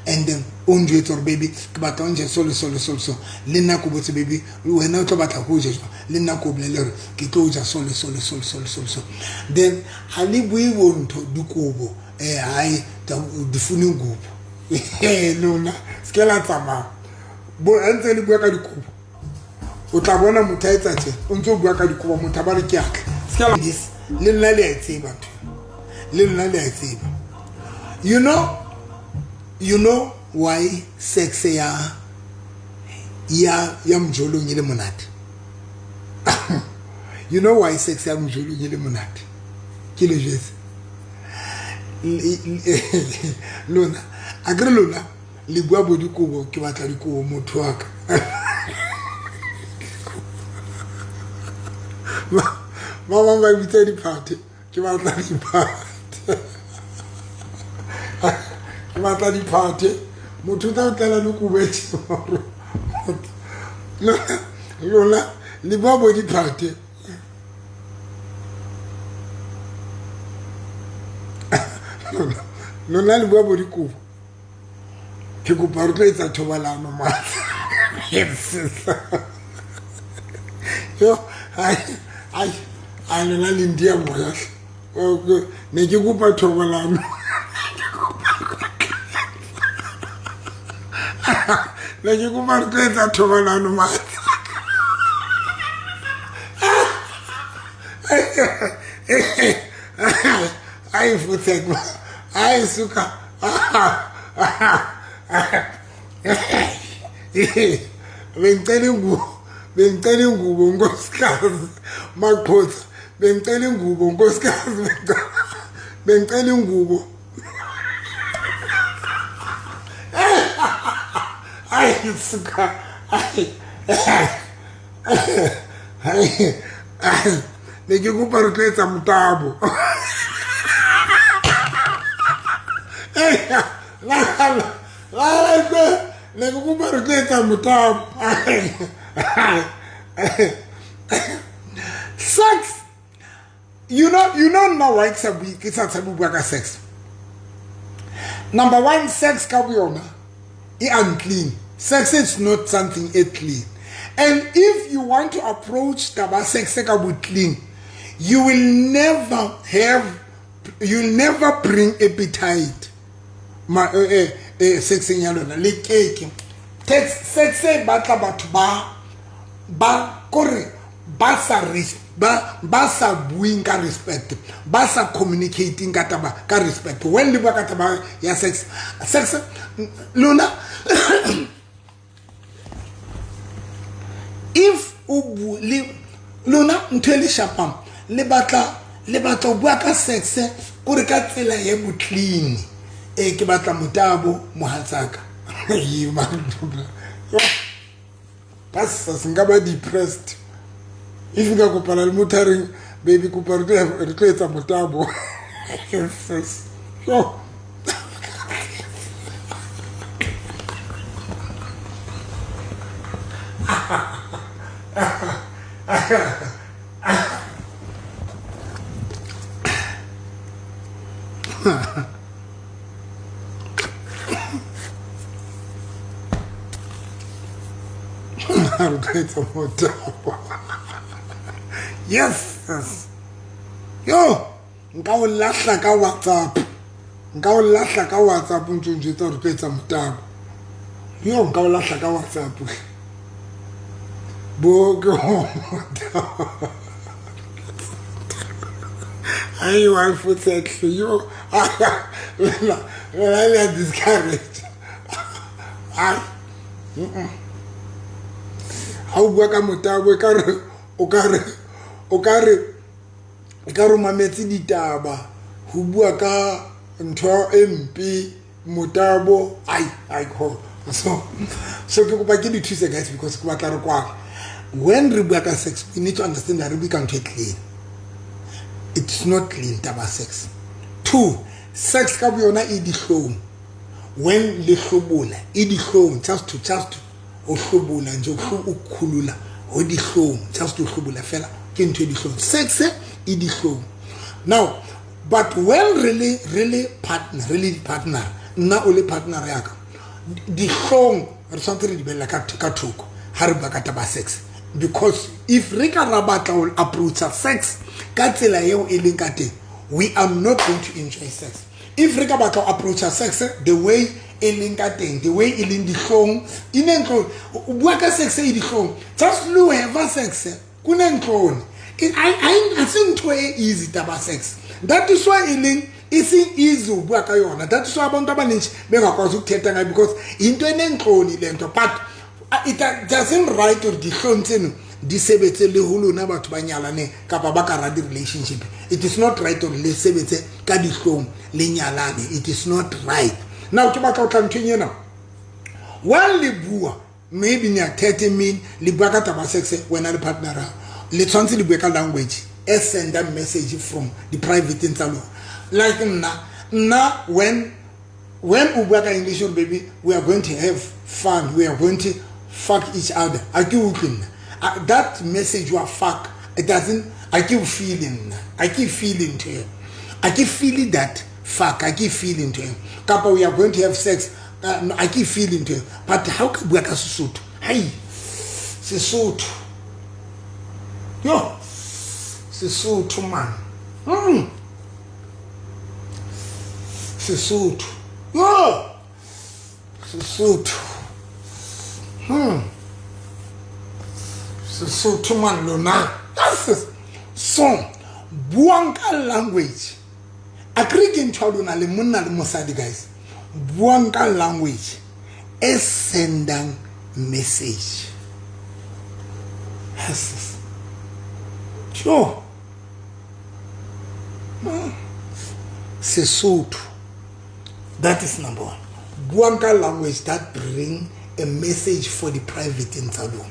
S1: And then o njwetse gore baby, ke batla o nje so le so le so le so. Le nna ko botse, baby, wena o tlo batla ko je jwang? Le nna ko bolele gore ke tlo ja so le so le so le so le so le so. Then ha le bue bo ntho dikobo, hayi difune ngubo lona, se ke la tsamaya bo ntse le bua ka dikobo. O tla bona motho a etsa tje, o ntse o bua ka dikobo, motho a ba re ke atla se ke la this. Le nna le a e tseba ntho, le nna le a e tseba. You know why sex ya mjolong e le monate? You know why sex ya mjolong e le monate? Ke le jwetse lona, a kere lona le bua bo dikobo, ke batla dikobo motho wa ka. Ba bang ba bitsa diphate, ke batla diphate, ke batla diphate. Motho o tla tlela le kobo e lona le bua bo diphate, lona le bua bo dikobo. Ke kopa re tlo etsa thobalano matla. Yo, ai ai ai, lona le ndia moya. Ne ke kopa thobalano, ne ke kopa re tlo etsa thobalano matla. Ai futhi, ai suka, bengicela ingubo, bengicela ingubo nkosikazi Maqhotsa, bengicela ingubo nkosikazi, bengicela ingubo. Ai suka. Ai. Ai. Ai. Ne ke kopa re tlo etsa motabo. Ne ke kopa re tlo etsa motabo. Sex. You know now why ke sa tshabe bua ka sex. Number one, sex ka boyona e unclean. Sex is not something e clean. And if you want to approach taba sex ka bo clean, you will never have, you'll never bring appetite. Ma sex ya lona le keke. Sex e batla batho ba kore ba sa ba sa buing ka respect, ba sa communicating ka taba ka respect. When le bua ka taba ya sex lona if o le lona ntho e le shapang le batla ho bua ka sex kore ka tsela e bo clean. E ke batla motabo mohatsaka. That's nka ba depressed. If nka kopana le motho a reng baby kopa re tlo etsa motabo. Yo. Yes, yes. Yo, nka o lahla ka WhatsApp. Nka o lahla ka WhatsApp ntse o njwetsa hore tlo etsa motabo. Yo, nka o lahla ka WhatsApp. Bo ke ai wa futse yo. La la discourage. Ai. Ha o bua ka motabo e ka re o ka re mametse ditaba ho bua ka ntho e mpe motabo ai go so ke kopa ke di thuse guys because ke batla re kwala. When re bua ka sex we need to understand that re bua ka ntho e clean. It's not clean taba sex. 2, sex ka boyona e dihlong. When le hlobola e dihlong just to o hlobola nje o khulula ho dihlong just to hlobola fela ke ntho e dihlong. Sex e dihlong. Now but when really partner nna o le partner ya ka dihlong re tshwanetse re di bella ka thoko ha re bua ka taba sex, because if re ka ra batla ho approach sex ka tsela eo e leng ka teng, we are not going to enjoy sex. If re ka batla ho approach sex the way e leng ka teng, the way e leng dihlong, inentlong o bua ka sex e dihlong, just lo have sex kunentlong I se ntho e easy taba sex. That is why e leng e seng easy ho bua ka yona. That is why abantu abaningi bengakwazi ukuthetha ngayo because into enentloni le nto. But it doesn't right or dihlong tseno di sebetse le ho lona batho ba nyalaneng kapa ba ka ra di relationship. It is not right or le sebetse ka dihlong le nyalane. It is not right. Now ke batla ho tla nthong ena. When le bua maybe near 30 min le bua ka taba sex wena le partner le tshwantse le bue ka language e send a message from the private tsa lona. Like nna when o bua ka English or baby we are going to have fun, we are going to fuck each other. A ke utlwe nna that message wa fuck, it doesn't, I keep feeling, I keep feeling to him, I keep feeling that fuck, I keep feeling to him. Kapa we are going to have sex, I keep feeling to him. But how can we ka Sesotho? Hey, Sesotho. Yo, Sesotho man. Sesotho. Yo, Sesotho. Sesotho man lona. That's it. So, buang ka language. Akre ke ntho ya lona le monna le mosadi guys. Buang ka language e sendang message. Yes. Sure. Sesotho. That is number one. Buang ka language that bring a message for the private tsa lona.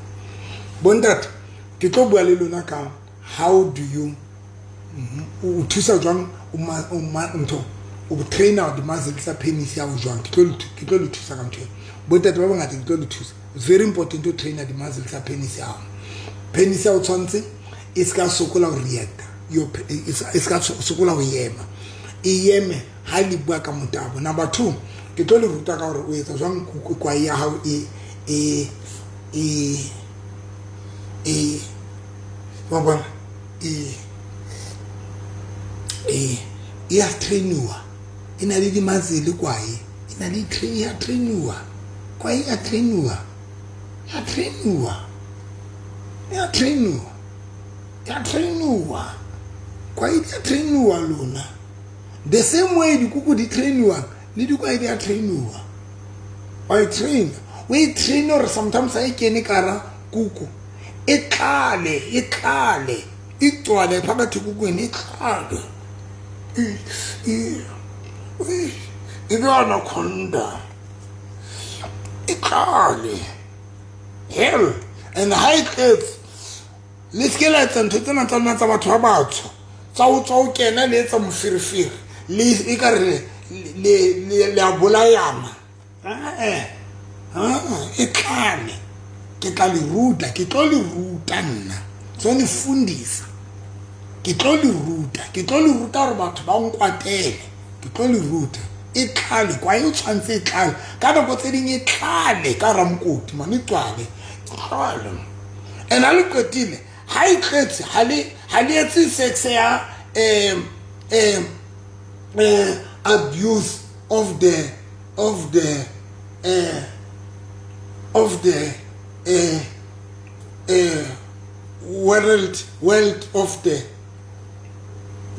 S1: Bontate, ke tlo bua le lona ka how do you o thusa jwang ntho o trainer di-muscle tsa penis ya o jwang. Ke tlo le thusa ka ntho eo. Bontate ba bangata, ke tlo le thusa. It's very important to train di-muscle tsa penis ya hao. Penis ya o tshwanetse e se ka sokola ho reacta, e se ka sokola ho ema, e eme ha le bua ka motabo. Number two, ke tlo le ruta ka hore o etsa jwang kwae ya hao e e e e wa bona e ya trainiwa, e na le di-muscle. Kwae e na le ya trainiwa, kwae ya trainiwa, ya trainiwa, ya trainiwa, ya trainiwa, kwae ya trainiwa lona. The same way dikuku di trainiwa, le dikwae di a trainiwa. Wa e train, o e train gore sometimes ha e kene kara kuku e tlale, e tlale, e tswale phakathi kukwini, e tlale, e be anaconda, e tlale hell. And ha e tletse, le seke la etsa ntho tsena tsa lona tsa batho ba batsho tsa ho tswa ho kena le etsa moferefere, le e ka re le a bolayana. E tlale. Ke tla le ruta, ke tlo le ruta nna tso le fundisa, ke tlo le ruta, ke tlo le ruta hore batho ba nkwatele. Ke tlo le ruta e tlale. Kwae o tshwanetse e tlale ka nako tse ding, e tlale ka ramokoti mane, e tswale, tlale. And ha le qetile, ha e tletse, ha le etse sex ya abuse of the world of the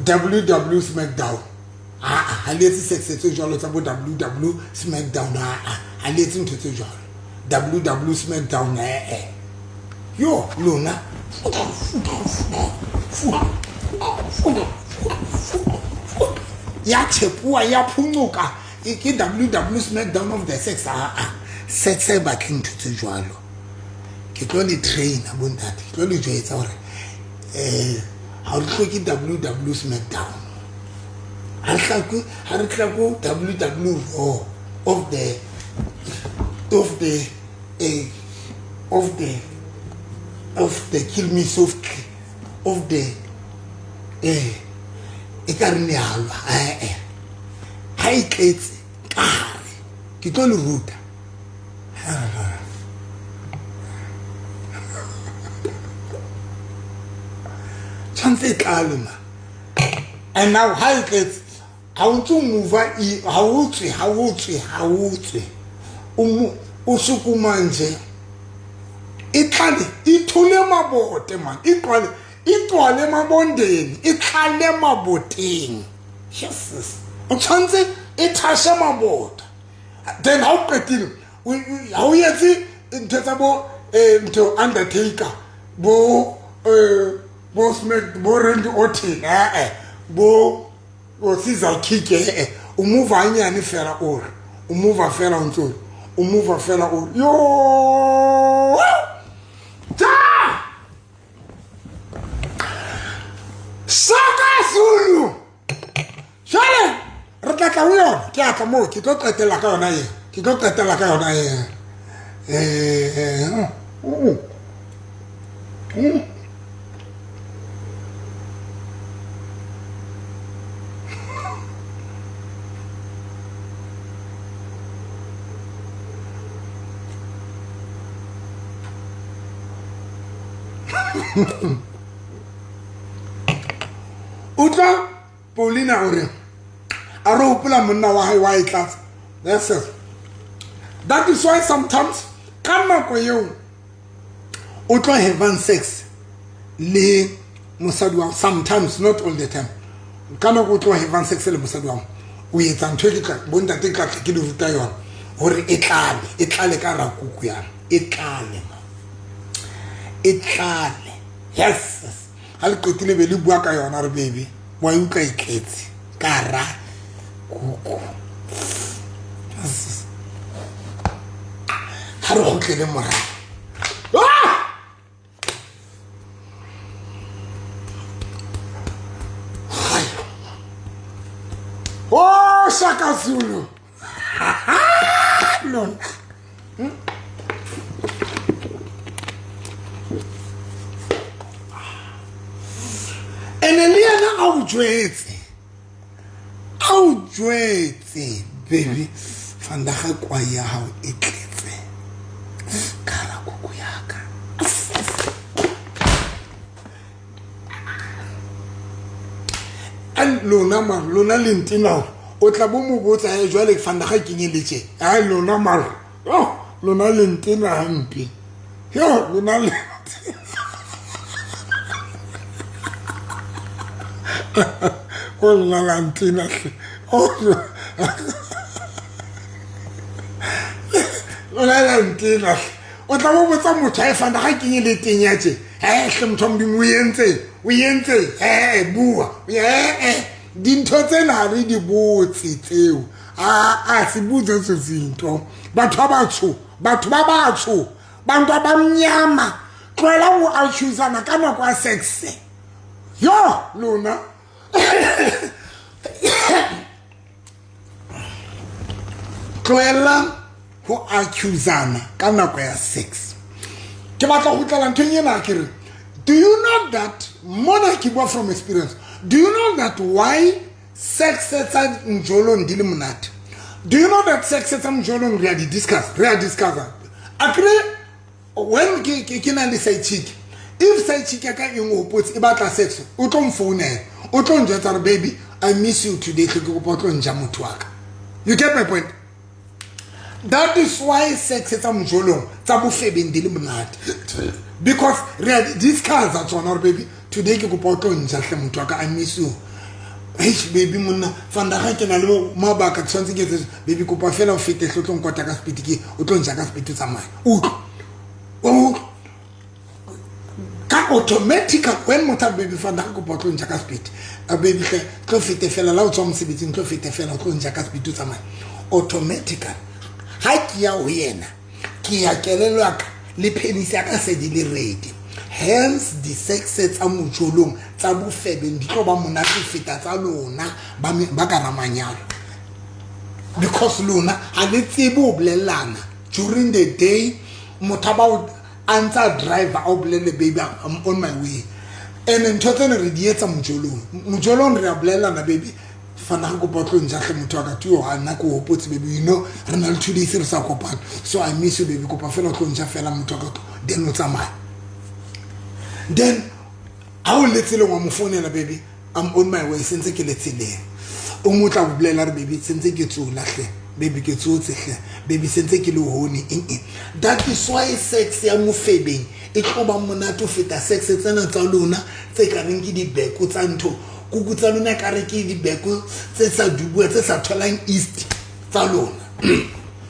S1: WW SmackDown. Ha le etse sex tse jwalo tsa bo WW SmackDown. Ha le etse ntho tse jwalo, WW SmackDown. Yo lona, ya tshepuwa, ya phuncuka, ke WW SmackDown of the sex. Sex e batle ntho tse jwalo. Ke tlo le trainer bontate, ke tlo le jwetsa hore ha re hloke WW SmackDown, ha re hlako, ha re hlako WW Raw of the kill me softly of the e ka re nealwa. Ha e tletse ka hare, ke tlo le ruta. Tshwanetse e tlale ma. And now ha e tletse, ha o ntse o move, ha o tswe, ha o tswe, ha o tswe, o sukuma nje, e tlale, e thole mabote man, e tlale, e tswale mabondeng, e tlale maboteng. Yes, o tshwanetse e thashe mabota. Then ha o qetile, ha o etse ntho tsa bo ntho Undertaker, bo Smack, bo Randy Orton, bo o Caesar kick. O move hanyane fela, o re o move fela, o ntso o move fela, o yo ta Shaka Zulu. Jwale re tla tla ho yona, ke a tla moo, ke tlo qetella ka yona e, ke tlo qetella ka yona e. Utlwa Paulina o re a re hopola monna wa hae wa e tlatsa. That's it. That is why sometimes ka nako eo o tlo having sex le mosadi wa, sometimes, not all the time, ka nako o tlo having sex le mosadi wa, o etsa ntho e ke tla bontate ke tla ke le ruta yona hore e tlale, e tlale ka rakuku yana, e tlale, e tlale. Yes, ha le qetile be le bua ka yona, re baby, wa e utlwa e tletse ka ra kuku. Ha re kgutlele morao. Ah! Oh, Shaka Zulu. Lona. Ene le yena a o jwetse. A o jwetse, baby. Fandaga kwa ya hao e tletse. Ka kuku ya ka. And lona mar, lona le ntina o tla bo mo botsa he jwale fandaga kenyeletse. Ai lona mar. Oh, lona le ntina hampe. Yo, lona le o lona la ntina hle. Oh, lona la ntina hle. O tla bo botsa motho a e fandaga kenyeletseng ya tje. He hle motho wa Modimo o entse, o entse. He bua. He dintho tsena ha re di botse tseo. A se botse tse zinto. Batho ba batsho, batho ba batsho, bantu abamnyama tlohela ho accusana ka nako ya sex. Yo lona. Tlohela ho accusana ka nako ya sex. Ke batla go tlela nthong ena ke re, do you know that mona ke bua from experience? Do you know that why sex tsa mjolong di le monate? Do you know that sex tsa mjolong re a di discuss, re a discuss. Akre when ke na le side chick, if side chick ya ka e ngopotse e batla sex, o tlo mfounela, o tlo njwetsa re baby I miss you today, ke kopa o tlo nja motho wa ka. You get my point? That is why sex tsa mjolong tsa bofebeng di le monate, because re a di discuss tsona gore baby today ke kopa o tlo nja hle motho wa ka, I miss you. Hey baby monna fandaga ke na le mabaka ke tshwanetse ke etse baby kopa fela o fete hle o tlo nkota ka speed ke o tlo nja ka speed o tsamaye. Utlwa. O ka automatic when motho baby fandaga kopa o tlo nja ka speed. A baby hle tlo fete fela la o tswa mosebetsing tlo fete fela o tlo nja ka speed o tsamaye. Automatically ha ke ya ho yena ke ya kelello ya ka le penis ya ka se di le ready. Hence di sex tsa mojolong tsa bofebeng di tlo ba monate ho feta tsa lona ba ka ramanyalo, because lona ha le tsebe ho bolellana during the day. Motho ba o a ntsa driver a o bolelle baby I'm on my way. And ntho tsena re di etsa mojolong. Mojolong re a bolellana baby fana go kopa tlo nja hle motho wa ka tio ha nna ko hopotse baby, you know re na le 2 days re sa kopana, so I miss you baby, kopa fela tlo nja fela motho wa ka, then o tsamaya. Then ha o le tseleng wa mo founela baby I'm on my way, sentse ke le tseleng. O mo tla bolela re baby sentse ke tsola hle baby ke tsotse hle baby sentse ke le hone eng eng. That is why sex ya mofebeng e tlo ba monate ho feta sex tsena tsa lona tse ka reng ke dibeko tsa ntho. Kuku tsa lona ka re ke dibeko tse sa dubua tse sa tholang east tsa lona.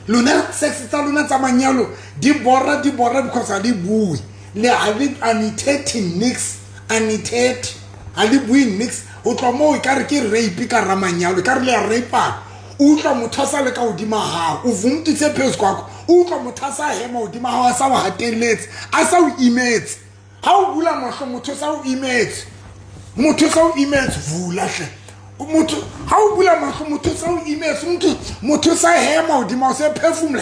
S1: Lona sex tsa lona tsa manyalo di bora because ha di bue. Le ha le anithethe nix, anithethe ha le bue nix. Ho tloha moo e ka re ke rape ka ramanyalo, e ka re le a rape-ana. O utlwa motho a sa le ka hodima hao, o vumtitse phezu kwakho, o utlwa motho a sa hema hodima hao, a sa o hatelletse, a sa o imetse. Ha o bula mahlo motho sa o imetse, motho sa o imetse, vula hle. Motho ha o bula mahlo motho sa o imetse, motho sa hema hodima o se phefumula.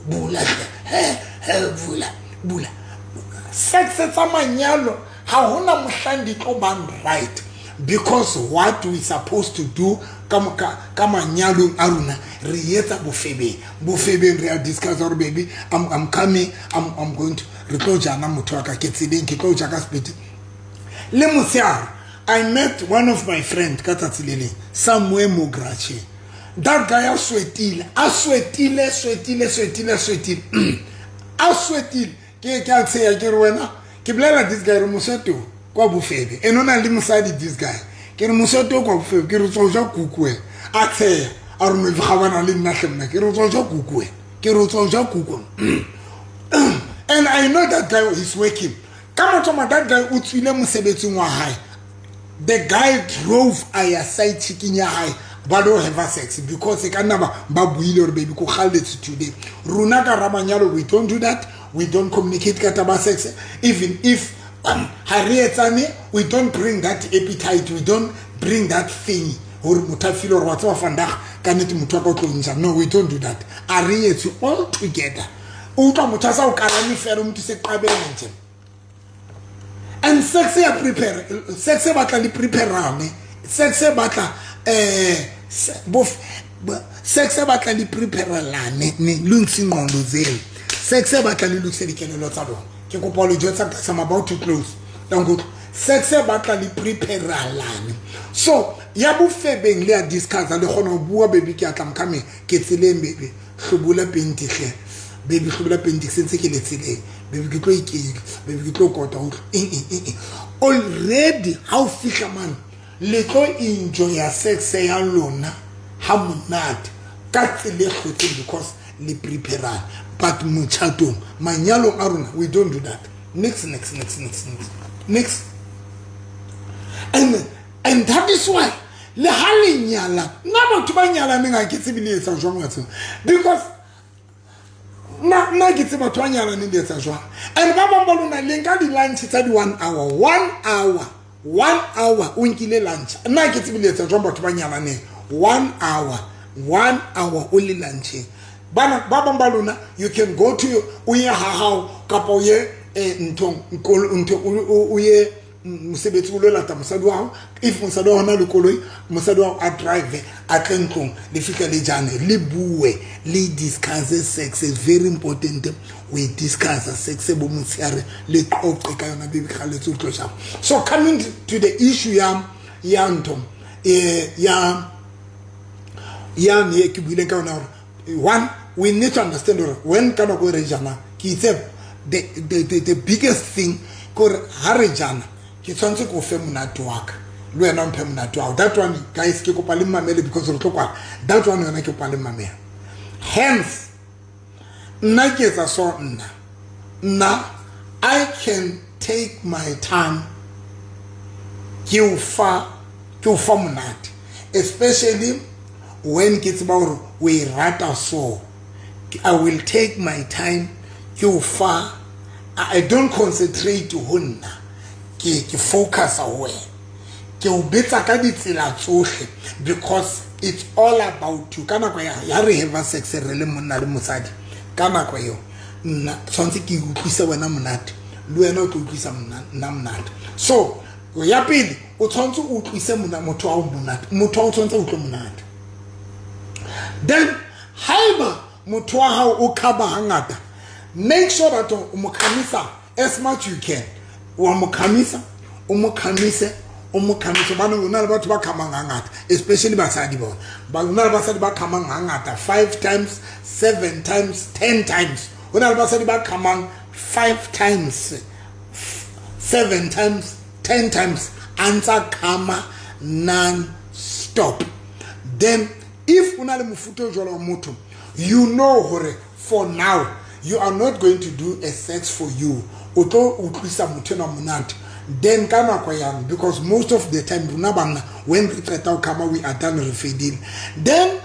S1: Bula hle, bula, bula. Sex tsa manyalo ha hona mohlang di tlo bang right, because what we supposed to do ka manyalong a rona re etsa bofebeng. Bofebeng re a discuss gore baby I'm coming, I'm going to re tlo jana motho wa ka ke tseleng ke tlo ja ka speed. Le motshehare I met one of my friend ka tsatsi le leng somewhere mo garage. That guy a sweatile, a sweatile, sweatile, sweatile, sweatile. A sweatile. Ke a tsheya ke re wena ke bolela this guy re mosweto kwa bofebe. Ene o na le mosadi this guy. Ke re mosweto kwa bofebe ke re tswa ja kuku wena. A tsheya a re no ga bana le nna hle mna ke re tswa ja kuku wena. Ke re tswa ja kuku. And I know that guy is working. Ka motho that guy o tswile mosebetsing wa hae. The guy drove a ya side chicken ya hae. Ba lo have sex because e ka nna ba buile gore baby ko kgalletse today. Rona ka ramanyalo, we don't do that. We don't communicate ka taba sex. Even if ha re etsane, we don't bring that appetite, we don't bring that thing gore motho a feel gore wa tseba vandag ka nnete motho a ka o tlo ntsha. No, we don't do that. A re etse all together. O utlwa motho a sa o kalame fela, motho se qabela nje. And sex ya prepare, sex e batla le preparane, sex e batla sex e batla le preparelane, ne lo ntse ngqondo zenu. Sex e batla le lokise dikelello tsa lona. Ke kopa lo jwetsa ka I'm about to close. Dangote, sex e batla le preparelane. So ya bofebeng le ya discuss, le kgona ho bua, baby ke atla mkhame ke tseleng, baby hlobola penti hle, baby hlobola penti ke sentse ke le tseleng, baby ke tlo iketla, baby ke tlo kota ho eng eng eng. Already ha o fihla man, le tlo enjoy ya sex ya lona ha monate ka tsela e hlotseng because le preparane. But motjhatong, manyalong a rona, we don't do that. Next, next, next, next, next, next. And that is why le ha le nyala, nna batho ba nyalaneng ha ke tsebe le etsa jwang wa tseba, because nna ke tsebe batho ba nyalaneng le etsa jwang. And ba bang ba lona le nka di-lunch tsa di-1 hour, 1 hour, 1 hour o nkile lunch. Nna ke tsebe le etsa jwang batho ba nyalaneng, 1 hour, 1 hour o le luncheng. Bana ba bang ba lona, you can go to o ye ha hao kapa o ye nthong ntho o ye mosebetsi o lo lata mosadi wa hao. If mosadi wa hona le koloi, mosadi wa hao a drive a tle ntlong, le fihle le jane, le bue, le discuss sex. Is very important we discuss sex bo motshehare, le qoqe ka yona, baby kgaletse o tlo jang. So coming to the issue ya ntho ya ya ne ke buileng ka yona hore one, we need to understand hore when ka nako e re jana, ke itse the biggest thing kore ha re jana ke tshwanetse ke o fe monate wa ka, le wena o mphe monate wa hao. That one guys, ke kopa le mmamele because re tlo kwala. That one yona ke kopa le mmamele. Hence nna ke etsa so, nna I can take my time ke o fa monate, especially when ke tseba hore o e rata. So I will take my time ke o fa. I don't concentrate ho nna, ke focus ho wena, ke o betsa ka ditsela tsohle because it's all about you. Ka nako ya re have sex re le monna le mosadi, ka nako eo nna tshwanetse ke utlwise wena monate, le wena o tlo utlwisa nna monate. So ya pele o tshwanetse o utlwise motho wa monate, motho wa o tshwanetse o utlwe monate. Then haeba motho wa hao o khaba hangata, make sure that o mo khamisa as much you can. Wa mo khamisa, o mo khamise, o mo khamise. Bana o na le batho ba khamang hangata, especially basadi bona. Ba na le basadi ba khamang hangata, 5 times, 7 times, 10 times. Ho na le basadi ba khamang 5 times, 7 times, 10 times, a ntsa khama non stop. Then if o na le mofuta o jwalo wa motho, you know hore for now you are not going to do a sex for you. O tlo utlwisa motho enwa monate. Then ka nako yang, because most of the time rona banna when re qeta ho khama we are done, re fedile. Then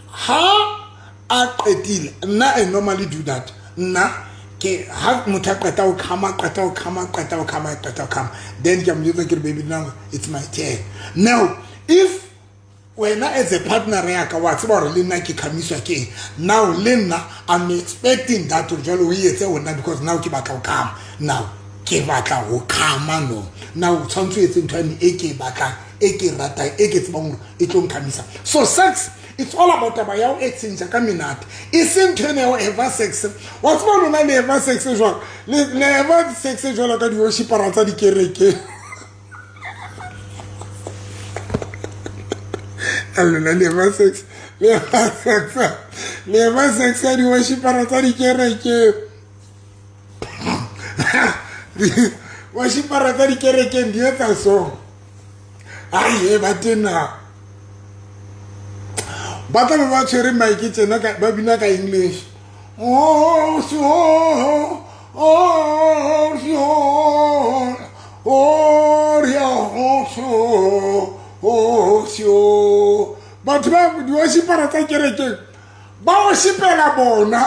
S1: ha a qetile, nna I normally do that. Nna ke ha motho a qeta ho khama, qeta ho khama, qeta ho khama, qeta ho khama, then ke a mo jwetsa ke re baby now it's my turn. Now if wena as a partner ya ka wa tseba hore le nna ke khamiswa ke eng, now le nna I'm expecting that jwale o etse wena because now ke batla ho khama, now ke batla ho khama. No, now o tshwanetse o etse ntho yane e ke e batlang, e ke e ratang, e ke tsebang hore e tlo nkhamisa. So sex, it's all about taba ya ho exchange ka menate, e seng ntho ena ya ho have sex. Wa tseba lona le have sex jwang? Le have sex jwalo ka di-worshipera tsa dikereke. Lona le have sex, le have sex, le have sex ya di-worshipera tsa dikereke. Worshipera tsa dikerekeng di etsa so. Ai, e ba tena. Ba tla be ba tshwere mic tjena ka, ba bina ka English. Oh, so, oh, so, oh, ya, oh, so, oh, so. Batho ba di-worshipera tsa kerekeng ba worshipela bona.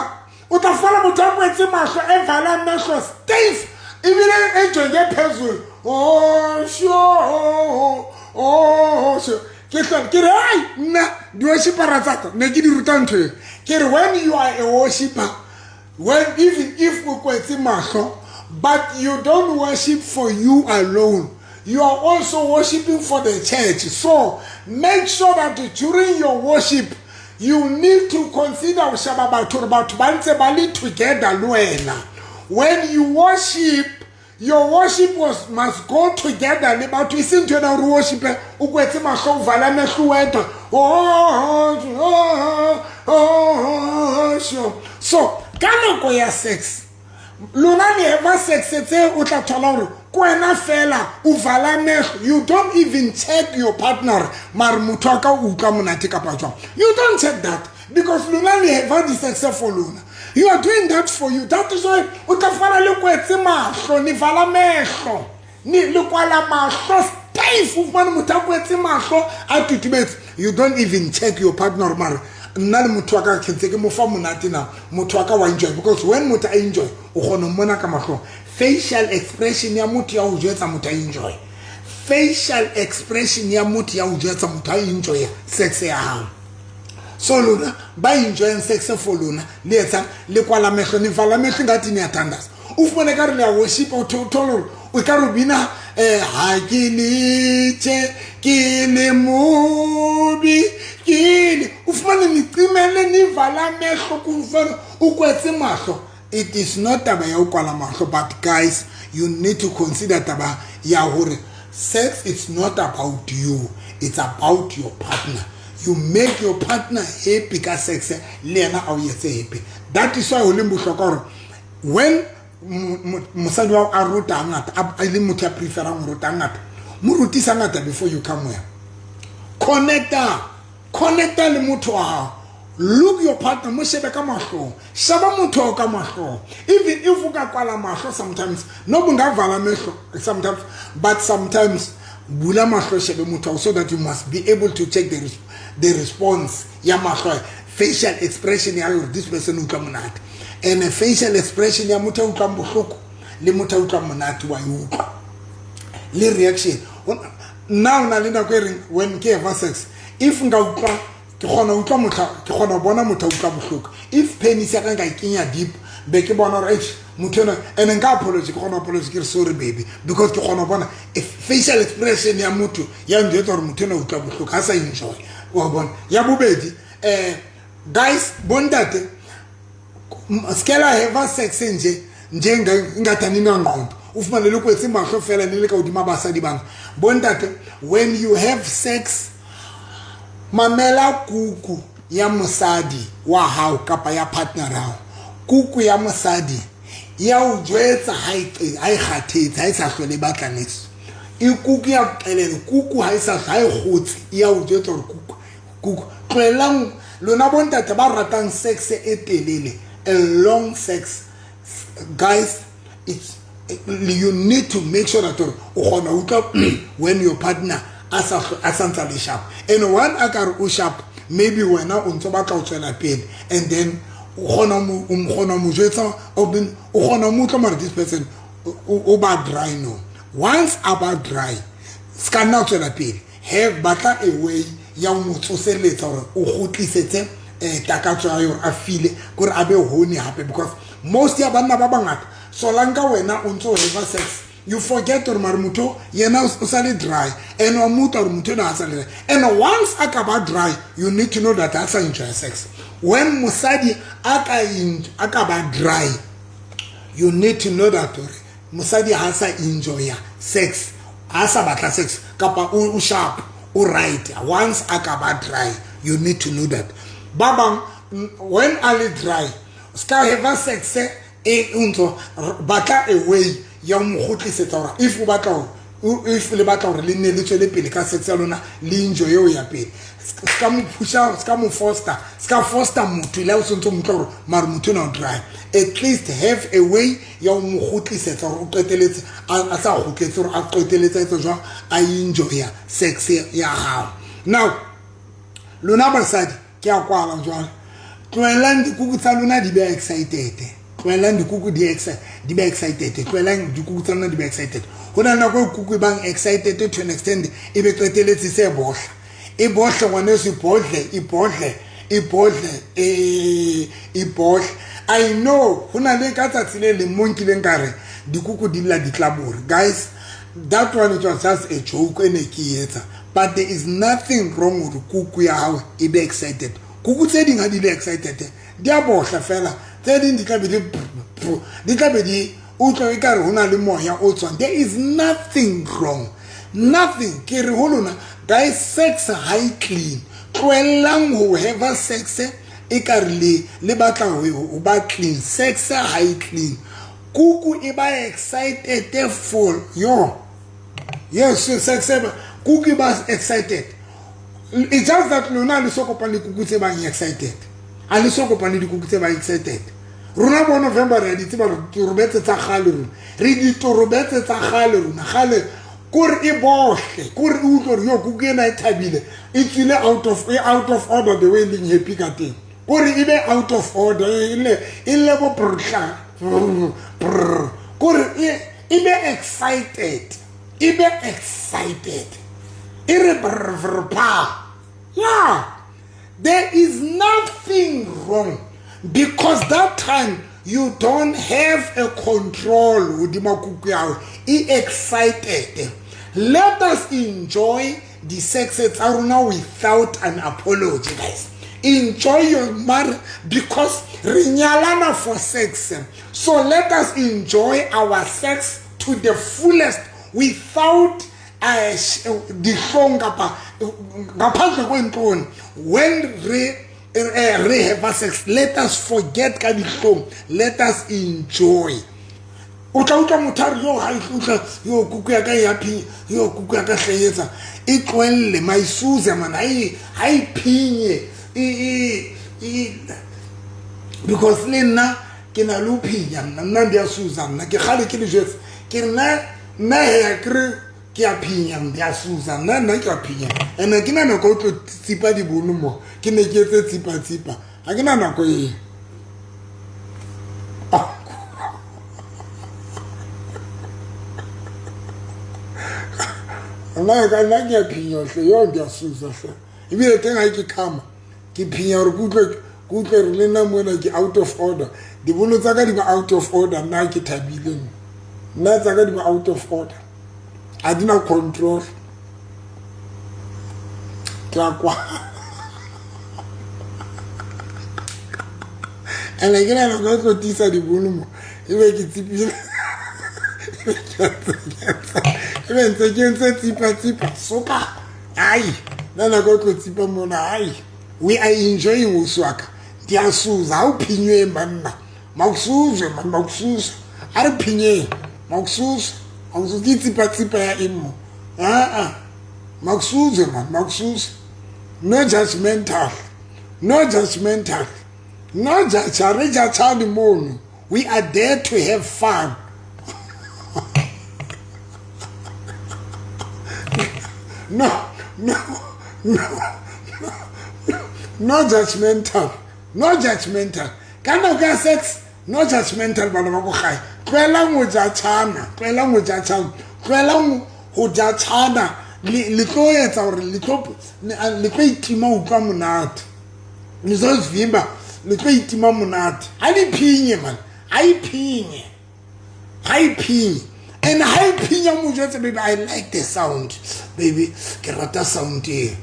S1: O tla fumana motho a kwetse mahlo, evala amehlo stiff, ebile e jonge phezulu. Oh sure, oh sure. Ke hlole ke re, ai, nna di-worshipera tsaka ne ke di ruta ntho e. Ke re, when you are a worshipper, when even if o kwetse mahlo, but you don't worship for you alone, you are also worshiping for the church. So make sure that during your worship you need to consider ho sheba batho, hore batho ba ntse ba le together le wena. When you worship, your worship must go together le batho, e seng ntho ena hore worshipe o kwetse mahlo, o vala mehlo wedwa. Oh, sure. So ka nako ya sex, lona le have sex tse o tla thola hore ke wena fela o vala mehlo. You don't even check your partner, mare motho wa ka o utlwa monate kapa jwang. You don't check that because lona le have di-sex for lona. You are doing that for you. That is why o tla fumana le kwetse mahlo, ni vala mehlo, ni le kwala mahlo stiff. O fumane motho a kwetse mahlo, a tutubetse. You don't even check your partner, mare nna le motho wa ka ke ntse ke mo fa monate na motho wa ka wa enjoy? Because when motho a enjoy, o kgona ho mmona ka mahlong. Facial expression ya motho ya ho jwetsa motho a enjoy. Facial expression ya motho ya ho jwetsa motho a enjoy sex ya hao. So lona ba enjoying sex for lona, le etsang? Le kwala mehlo, ni vala mehlo ngathi niyathandaza. O fumane ka re le ya worship, o thole hore o ka re o bina ha ke letse ke le mobi ke le. O fumane nicimele, nivala mehlo, kufana o kwetse mahlo. It is not taba ya ho kwala mahlo, but guys, you need to consider taba ya hore sex, it's not about you, it's about your partner. You make your partner happy ka sex, le yena a o etse happy. That is why ho leng bohlokwa hore when mosadi wa a rota hangata, a le motho ya preferang ho rota hangata, mo rotisa ngata before you come here. Connecta, connecta le motho wa hao. Look your partner, mo shebe ka mahlong, sheba motho wa ka mahlong. Even if o ka kwala mahlo sometimes, no bungavala mehlo sometimes, but sometimes bula mahlo, shebe motho wa, so that you must be able to check the response ya mahlo, facial expression ya hore this person o utlwa monate. And a facial expression ya motho a utlwang bohloko le motho a utlwang monate wa e utlwa, le reaction. Nna o na le nako e reng when ke have sex, if nka utlwa, ke kgona ho utlwa motho, ke kgona ho bona motho a utlwa bohloko. If penis ya ka nka e kenya deep, be ke bona hore eish, motho ena, and nka apology, ke kgona ho apology, ke re, "Sorry baby," because ke kgona ho bona if facial expression ya motho ya njwetsa hore motho ena o utlwa bohloko, ha sa enjoy wa bona. Ya bobedi, guys, bontate, se la have sex nje njengathi aninangqondo. O fumane le kwetse mahlo fela, le le ka hodima basadi bana. Bontate, when you have sex, mamela kuku ya mosadi wa hao kapa ya partner hao. Kuku ya mosadi ya o jwetsa ha e kgathetse, ha e sa hlole e batla next. E kuku ya qoqelela, kuku ha e sa, ha e kgotse, e ya o jwetsa hore kuku, kuku tlohelang. Lona bontate ba ratang sex e telele, a long sex, guys, it's you need to make sure that o kgona ho utlwa when your partner a sa a santsa le sharp. And one a ka re o sharp, maybe wena o ntso batla ho tswela pele, and then o kgona mo jwetsa, o kgona mo utlwa, mare this person o ba dry. No, once a ba dry, ska nna tswela pele. Have batla a way ya ho mo tsoseletsa hore o kgutlisetse takatso ya hore a feel kore a be horny hape, because most ya banna ba bangata, solanka wena o ntso have sex, you forget hore mare motho yena o sa le dry, and wa mo utlwa hore motho ena a sa le dry. And once a ka ba dry, you need to know that a sa enjoy sex. When mosadi a ka ba dry, you need to know that hore mosadi ha sa enjoya sex, ha sa batla sex, kapa o sharp, o right. Once a ka ba dry, you need to know that. Ba bang, when a le dry, ska have sex e ntso. Batla a way ya ho mo kgutlisetsa hore if o batla, if le batla hore le nne le tswele pele ka sex ya lona, le enjoy eo ya pele. Ska mo pusha, ska mo foster, ska foster motho le ha o sentse mo utlwa hore mare motho ena o dry. At least have a way ya ho mo kgutlisetsa hore o qeteletse a sa kgutletse, hore a qeteletse a etsa jwang, a enjoya sex ya hao. Now Lona basadi ke a kwala jwale. Tlohelang dikuku tsa lona di be excited. Tlohelang dikuku di be excited. Tlohelang dikuku tsa lona di be excited. Ho na le nako e kuku e bang excited to an extent e be qeteletse se bohla. E bohle ngwaneso, e bohle, e bohle, e bohle, e bohle. I know ho na le ka tsatsi le leng mo nkileng ka re dikuku di lla ditlabore. Guys, that one it was just a joke e ne ke etsa. But there is nothing wrong with kuku ya hao e be excited. Kuku tse ding ha di le excited, di a bohla fela. Tse ding di tla be di di tla be di utlwa ekare ho na le moya o tswang. There is nothing wrong. Nothing. Ke re ho lona, guys, sex ha e clean. Tlohellang ho have sex ekare le batla ho ba clean. Sex ha e clean. Kuku e ba excited for yo. Yes, sex e ba kuku e ba excited. It's just that lona le so kopane le kuku tse bang excited. Ha le so kopane le dikuku tse bang excited. Rona bo November re a di tseba, re torobetse tsa kgale rona. Re di torobetse tsa kgale rona. Kgale kore e bohle, kore e utlwe hore yo kuku ena e thabile, e tswile out of order the way e leng happy ka teng. Kore e be out of order, e le bo brrrr, brrrr. Kore e be excited, e be excited. E re brrr, brrr, pa. Yeah. There is nothing wrong because that time you don't have a control hodima kuku ya hao, e excited. Let us enjoy the sex tsa rona without an apology, guys. Enjoy your marriage because re nyalana for sex. So let us enjoy our sex to the fullest without dihlong kapa ngaphandle kwentloni. When re have sex, let us forget ka dihlong, let us enjoy. O tla utlwa motho a re, yo, ha e utlwa, yo, kuku ya ka e ya phinya, yo, kuku ya ka hle etsa. E tlohelle, maisuze, man, ha e phinye. Because le nna ke na le ho phinya, nna ndi a suza, nna ke kgale ke le jwetse. Ke nna he, ke re ke a phinya, ndi a suza, nna ke a phinya. And ke na nako o tlo tsipa dibono mo, ke ne ke etse tsipa tsipa. Ha ke na nako e. Nna ka nna ke a phinya hle, yo ndi a suza hle. Ebile teng ha ke khama, ke phinya hore ke utlwe hore le nna mona ke out of order. Dibono tsa ka di ba out of order, nna ke thabile nna. Nna tsa ka di ba out of order. Ha di na control. Ke a kwa. Ene ke na nako e tlo tiisa dibono mo, ebe ke tsipile. Ebe ntse ke ntse tsipa tsipa, soka. Ai, nna nako e tlo tsipa mona, ai. We are enjoying uswaka. Ndi a suza, ha o phinyweng banna. Makusuzwe, man, makusuzwe. Ha re phinyeng, makusuzwe. Makusuzwe, ke tsipa tsipa ya eng mo? Ah-ah. Makusuzwe, man, makusuzwe. No judgmental. No judgmental. No judge, ha re judgeane mono. We are there to have fun. No, no, no, no, no judgmental. No judgmental. Ka nako ya sex, no judgmental bana ba ko gae. Tlohelang ho judgeana, tlohelang ho judgeana, tlohelang ho judgeana. Le tlo etsa hore le tlo itima ho utlwa monate. Le tlo zvimba, le tlo itima monate. Ha di phinye, man. Ha e phinye. Ha e phinye. And ha e phinya mo jwetse, baby, I like the sound. Baby, ke rata sound e.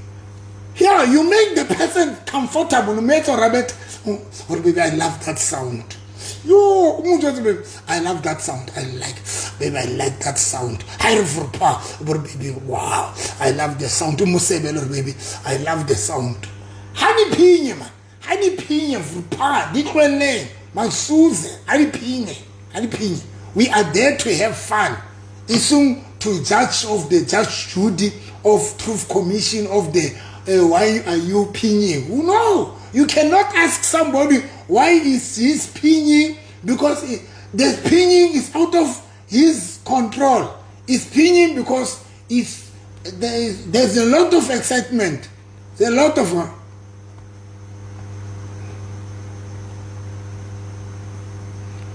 S1: Yeah, you make the person comfortable. You make her rabbit. Or baby, I love that sound. Yo, mo jwetse, baby, I love that sound. I like, baby, I like that sound. Ha re furpa, baby, wow, I love the sound. Mo sebele, baby, I love the sound. Ha di phinye, man. Ha di phinye, furpa, di tlohelleng. Masuze, ha di phinye, ha di phinye. We are there to have fun. Isung to judge of the Judge Judy of Truth Commission of the why are you pinning? No, you cannot ask somebody why is he pinning, because the pinning is out of his control. It's pinning because there's a lot of excitement. There's a lot of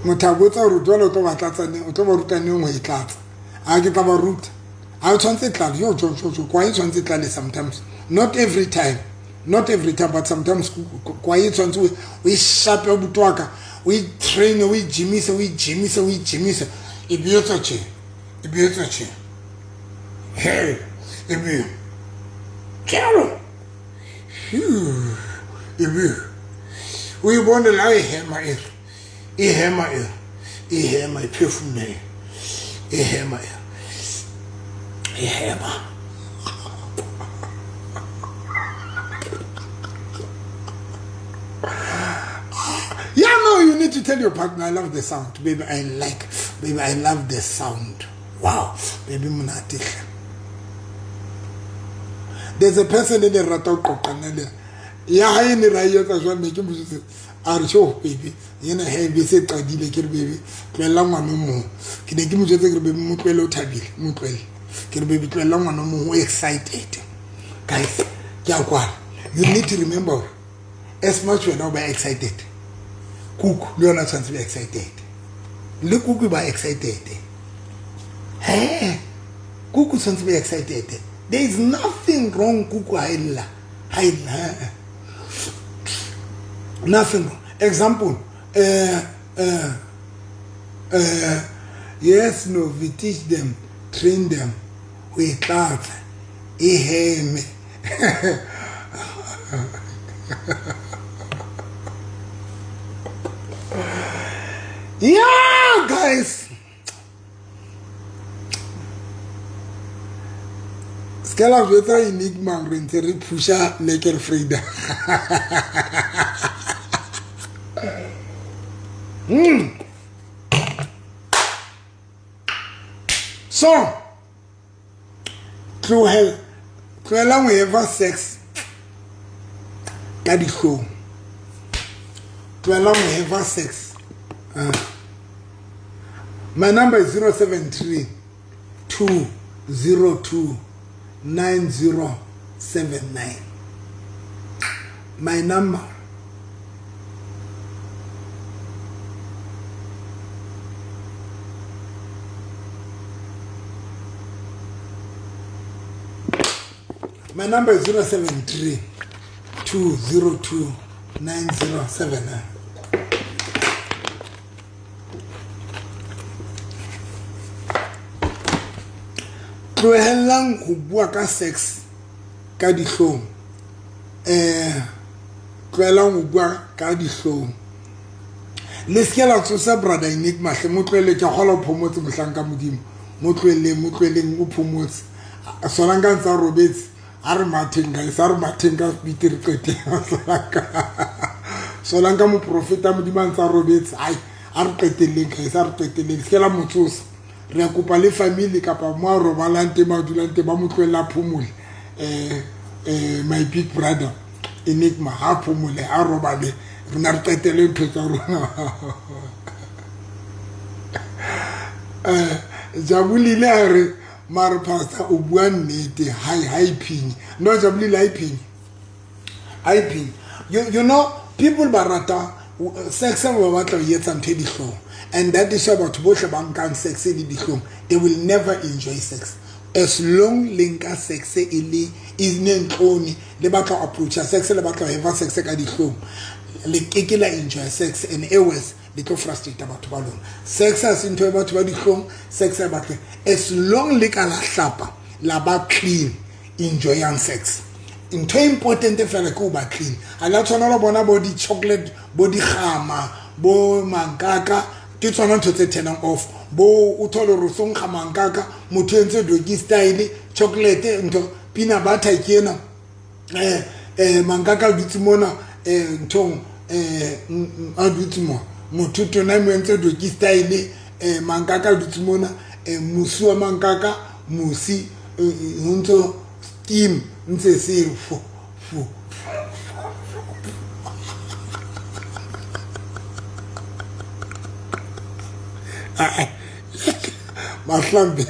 S1: Motho a botsa gore jwale o tlo ba tlatsa neng, o tlo ba ruta neng ho e tlatsa. A ke tla ba ruta. A o tshwanetse tlale, jo jo jo jo, kwae tshwanetse tlale sometimes. Not every time. Not every time, but sometimes kwae tshwanetse o e shape abuti wa ka, o e train, o e gymise, o e gymise, o e gymise. E be etsa tje. E be etsa tje. Hey, e be. Kero. E be. O e bone la e hema e re. E hema e re. E hema e phefumole. E hema e re. E hema. Yeah, no, you need to tell your partner, I love the sound. Baby, I like. Baby, I love the sound. Wow. Baby, monate hle. There's a person in the rata ho qoqa nna le ya hae ne ra e etsa jwang ne ke mo jwetse a re sho baby yena he be se qadile ke re baby tlohella ngwana o mong ke ne ke mo jwetse ke re baby mo tlohele o thabile mo tlohele ke re baby tlohella ngwana o mong o excited guys ke a kwala you need to remember hore as much wena o ba excited kuku le yona tshwanetse be excited le kuku ba excited he kuku tshwanetse be excited there is nothing wrong kuku ha e lla ha e lla nothing wrong example yes no we teach them train them ho e tlatsa e heme yeah guys se la jwetsa enigma re ntse re phusha lekker Frida. So tlohelang ho eva sex ka dihlong. Tlohelang ho eva sex. My number is 073 202 9079. My number. My number is 073 202 9079. Tlohellang ho bua ka sex ka dihlong. Tlohellang ho bua ka dihlong. Le se ke la tsosa brother Enigma hle, mo tlohele, ke a kgolwa o phomotse mohlanka Modimo. Mo tloheleng, mo tloheleng o phomotse. Solanka ntse a robetse, a re matheng guys, a re matheng ka speed re qeteng. Solanka moprofeta Modimo a ntse a robetse, ai a re qetelleng guys, a re qetelleng. Se ke la mo tsosa. Re a kopa le family kapa mo a robalang teng, mo a dulang teng, ba mo tlohelle a phomole. My big brother Enigma ha phomole, a robale, rena re qetele ntho tsa rona. Jabulile a re mare pastor o bua nnete, ha e phinye. No, Jabulile ha e phinye. Ha e phinye. You know, people ba rata sex ba batla ho etsa ntho e dihlong. And that is why batho bohle ba nkang sex e le dihlong, they will never enjoy sex. As long le nka sex e le e ne ntloni, le batla ho approach sex, le batla ho have sex ka dihlong, le keke la enjoy sex, and always le tlo frustrate batho ba lona. Sex ha se ntho e batho ba dihlong, sex ha batle. As long le ka la hlapa, la ba clean, enjoyang sex. Ntho e important fela ke ho ba clean. Ha la tshwanela bona bo di chocolate, bo di kgama, bo mankaka, ke tsona ntho tse turning off. Bo o thole hore o so nkga mankaka, motho entse doggy style, chocolate, ntho peanut butter ke ena. Mankaka a dutse mona, nthong, a dutse mo. Motho tona mo entse doggy style, mankaka a dutse mona, mosi wa mankaka, mosi, ho ntso steam ntse se re fo, fo. Mahlambi.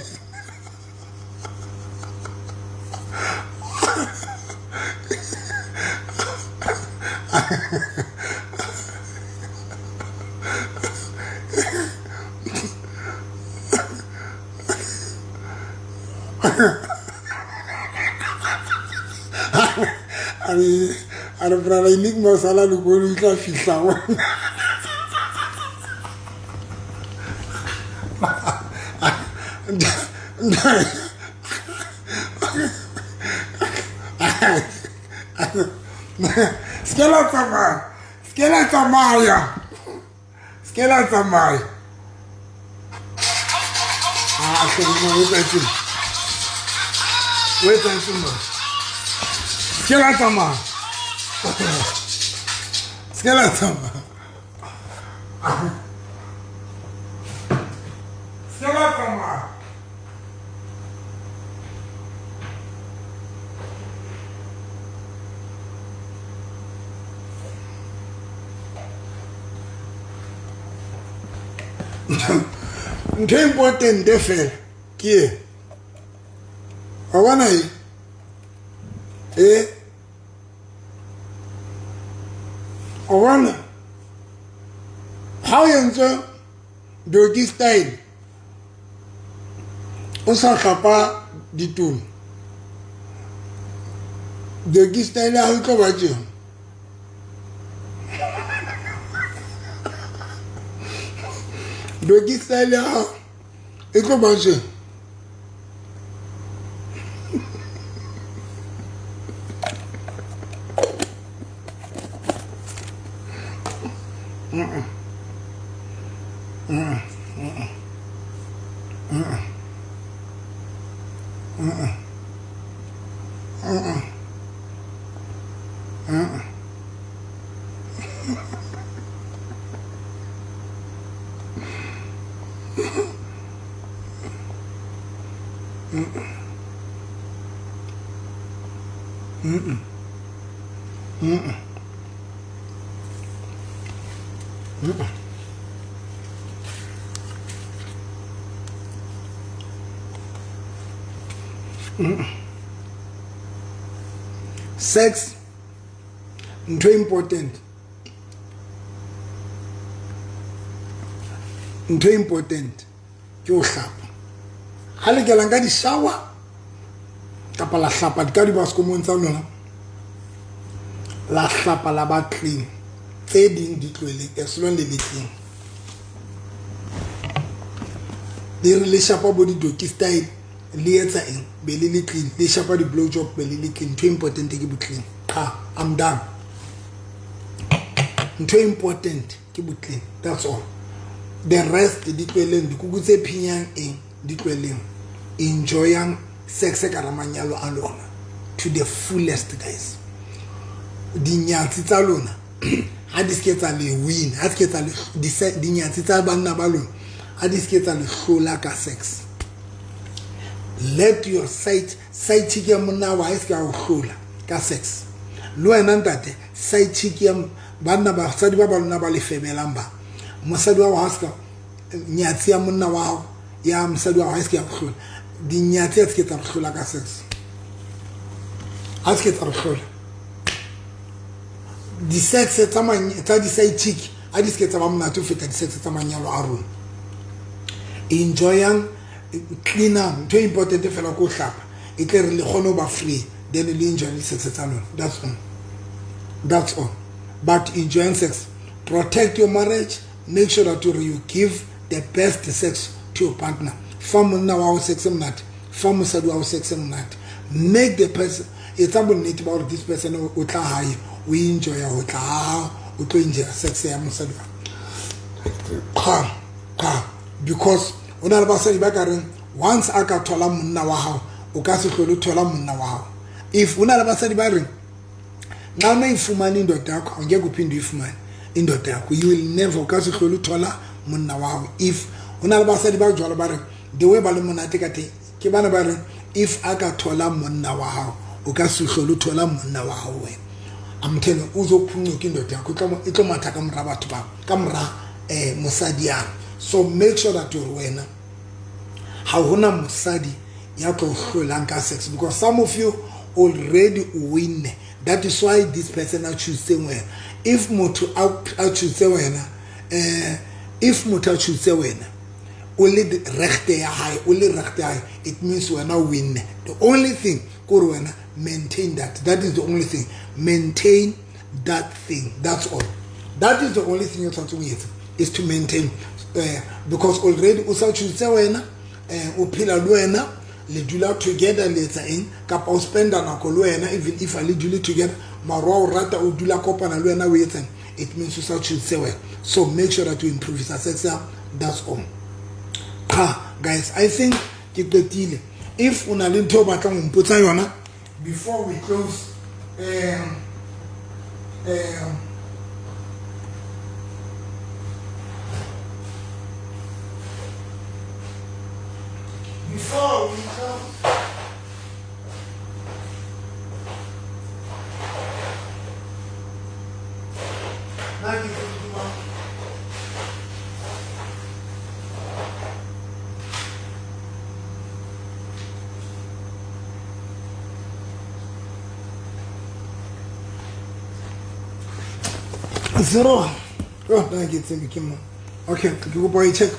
S1: A re brother Enigma o sala le koloi e tla fihla ona. Se ke la tsamaya, se ke la tsamaya, se ke la tsamaya. Ah, hle monna, o etsahetseng? O etsahetseng monna? Se ke la tsamaya. Se ke la tsamaya. Se ke la tsamaya. Ntho e important fela ke e wa bona e e o bona ha o entswe doggy style o sa hlapa ditone, doggy style ya hao e tlo ba tjena. Doggy style ya hao e tlo ba tjena. Sex ntho e important, ntho e important ke ho hlapa. Ha le kelang ka di-shower kapa la hlapa ka dibaskomong tsa lona, la hlapa la ba clean, tse ding di tlohele as long le le clean. Le re le shapa bo di-doggy style le etsa eng, be le le clean, le shapa di-blow job be le le clean. Ntho e important ke bo clean. Qha, I'm done. Ntho e important ke bo clean, that's all. The rest di tlohelleng, dikuku tse phinyang eng di tlohelleng. Enjoyang sex ka hara manyalo a lona to the fullest, guys. Dinyatsi tsa lona ha di ske tsa le win, ha di ske tsa le dinyatsi tsa banna ba lona ha di ske tsa le hlola ka sex. Let your side side chick ya monna wa ha e se ka o hlola ka sex. Le wena ntate, side chick ya banna basadi ba ba lona ba le febelang ba mosadi wa hao ha se ka nyatsi ya monna wa hao ya mosadi wa hao ha e se ka ya o hlola. Dinyatsi ha se ke tsa re hlola ka sex, ha se ke tsa re hlola. Di-sex tsa di-side chick ha di se ke tsa ba monate ho feta di-sex tsa manyalo a rona. Enjoyang, cleanang. Ntho e important fela ke ho hlapa, e tle re le kgone ho ba free, then le enjoy di-sex tsa lona. That's all, that's all. But enjoying sex, protect your marriage, make sure that you give the best sex to your partner. Fa monna wa hao sex e monate, fa mosadi wa hao sex e monate. Make the person, etsa bonnete ba hore this person o tla hae, o enjoya ho tla ha hao, o tlo enjoya sex ya mosadi wa. Qha, qha, because ho na le basadi ba ka reng once a ka thola monna wa hao, o ka se hlole o thola monna wa hao. If ho na le basadi ba reng nxa o no e fumane indoda yakho, angeke uphinde uyifumane indoda yakho, you will never, o ka se hlole o thola monna wa hao. If ho na le basadi ba jwalo ba reng the way ba le monate ka teng, ke bana ba reng if a ka thola monna wa hao, o ka se hlole o thola monna wa hao wena. I'm telling you, o zo phunyoka indoda yakho, e tlo matha ka mora batho ba, ka mora mosadi yana. So make sure that hore wena ha hona mosadi ya tlo hlolang ka sex, because some of you already win. That is why this person a choose wena. If motho a choose wena, if motho a choose wena, O le regte ya hae, o le regte ya hae, it means wena o winne. The only thing ke gore wena maintain that. That is the only thing. Maintain that thing. That's all. That is the only thing you tshwanetseng o etse, is to maintain, because already o sa choose wena, o phela le wena, le dula together, le etsa eng, kapa o spenda nako le wena, even if a le dule together, mara wa o rata, o dula kopana le wena, o etsang, it means o sa choose wena. So make sure that you improve sa sex ya. That's all. Qha guys, I think ke qetile. If o na le ntho o batlang ho mpotsa yona before we close, before we close, na ke zero. Oh, na ke tsebe ke mo. Okay, ke kopa o check.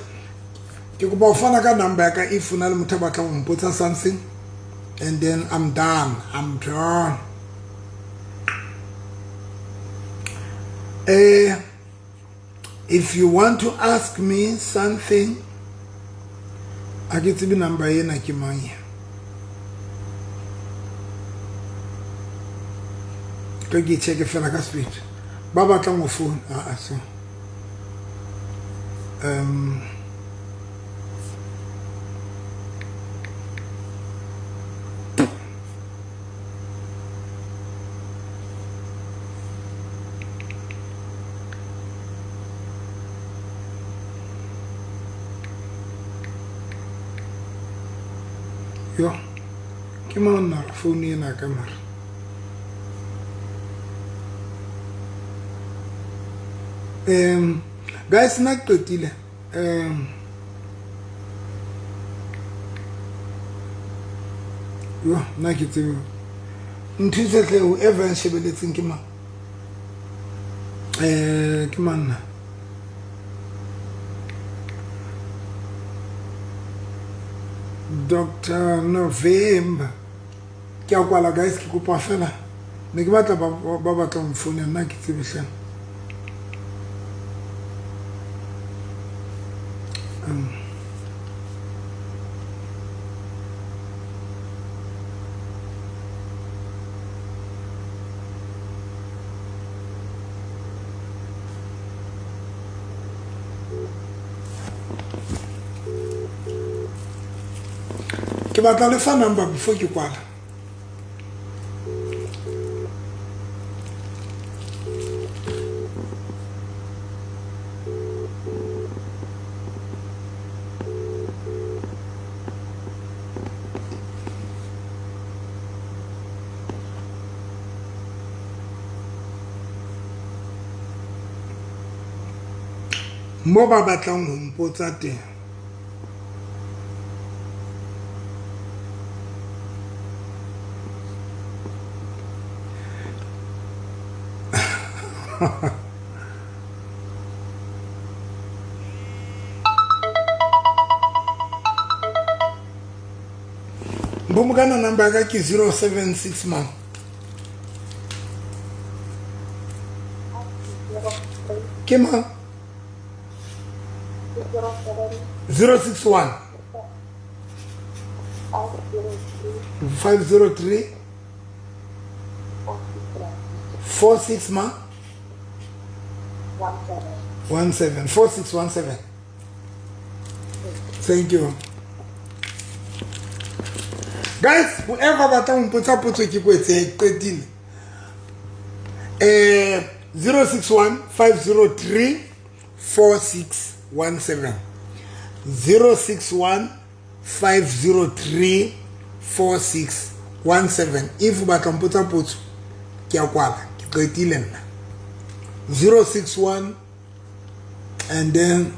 S1: Ke kopa ho fana ka number ya ka if o na le motho a batlang ho mpotsa something, and then I'm done. I'm done. If you want to ask me something, a ke tsebe number ena ke mang ya. Ke ke check fela ka speed. Ba batlang ho phone, so. Yo, ke mang na phone ena ka mara? Guys, nna ke qetile. Yo, nna ke tsebe. Nthuse hle, whoever a nshebeletseng ke mang? Ke mang nna? Doctor November. Ke a kwala guys, ke kopa fela. Ne ke batla ba batla ho mfounela, nna ke tsebe hle. Ke batla le fa number before ke kwala. Mo ba batlang ho mpotsa teng. Mbomukana number ya ka ke 076 man. Ke mang? 061 503 46 ma 17 4617. Thank you. Guys, whoever batlang ho mpotsa potso ke kwetse qetile. 061 503 4617. 061 503 4617. If o batla mpotsa potso ke a kwala, ke qetile nna. 061 and then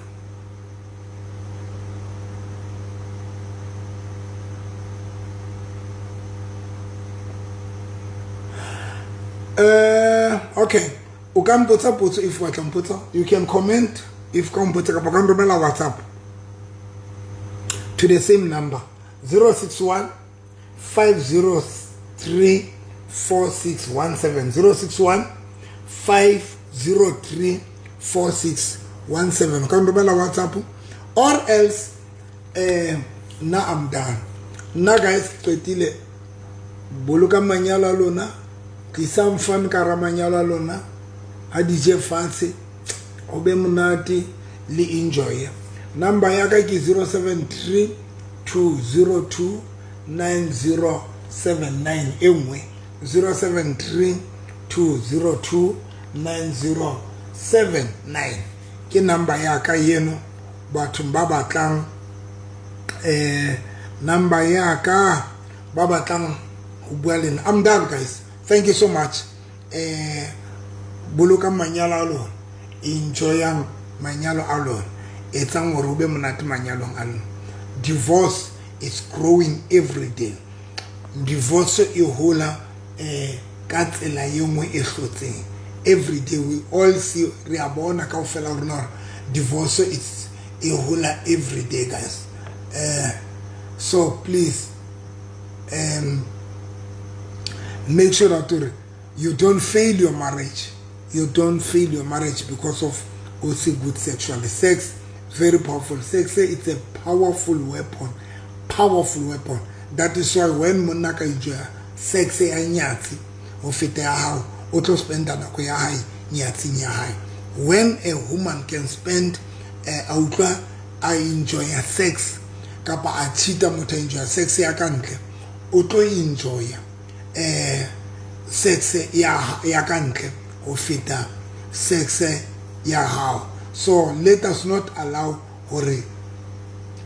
S1: okay, o ka mpotsa potso if o batla mpotsa. You can comment if ka mpotsa kapa ka nromela WhatsApp. To the same number, 061 503 4617. 061 503 4617. O ka nromela WhatsApp or else nna I'm done. Nna guys, qetile. Bolokang manyalo a lona, tlisang fun ka hara manyalo a lona, a DJ fatshe, ho be monate, le enjoy. Number ya ka ke 073 202 9079. E nngwe 073 202 9079 ke number ya ka yeno. Bathong ba batlang number ya ka, ba batlang ho bua le nna. I'm done guys, thank you so much. Bolokang manyalo a lona, enjoyang manyalo a lona, etsang hore ho be monate manyalong a lona. Divorce is growing every day. Divorce e hola ka tsela e nngwe e hlotseng every day. We all see, re a bona kaofela rona hore divorce is e hola every day guys. So please make sure that you don't fail your marriage. You don't fail your marriage because of also good sexual sex. Very powerful. Sex, it's a powerful weapon. Powerful weapon. That is why when monna ka enjoy sex ya nyatsi ho feta ya hao, o tlo spenda nako ya hae nyatsing ya hae. When a woman can spend a utlwa a enjoy sex kapa a cheata motho a enjoy sex ya ka ntle, o tlo enjoy sex ya ka ntle ho feta sex ya hao. So let us not allow hore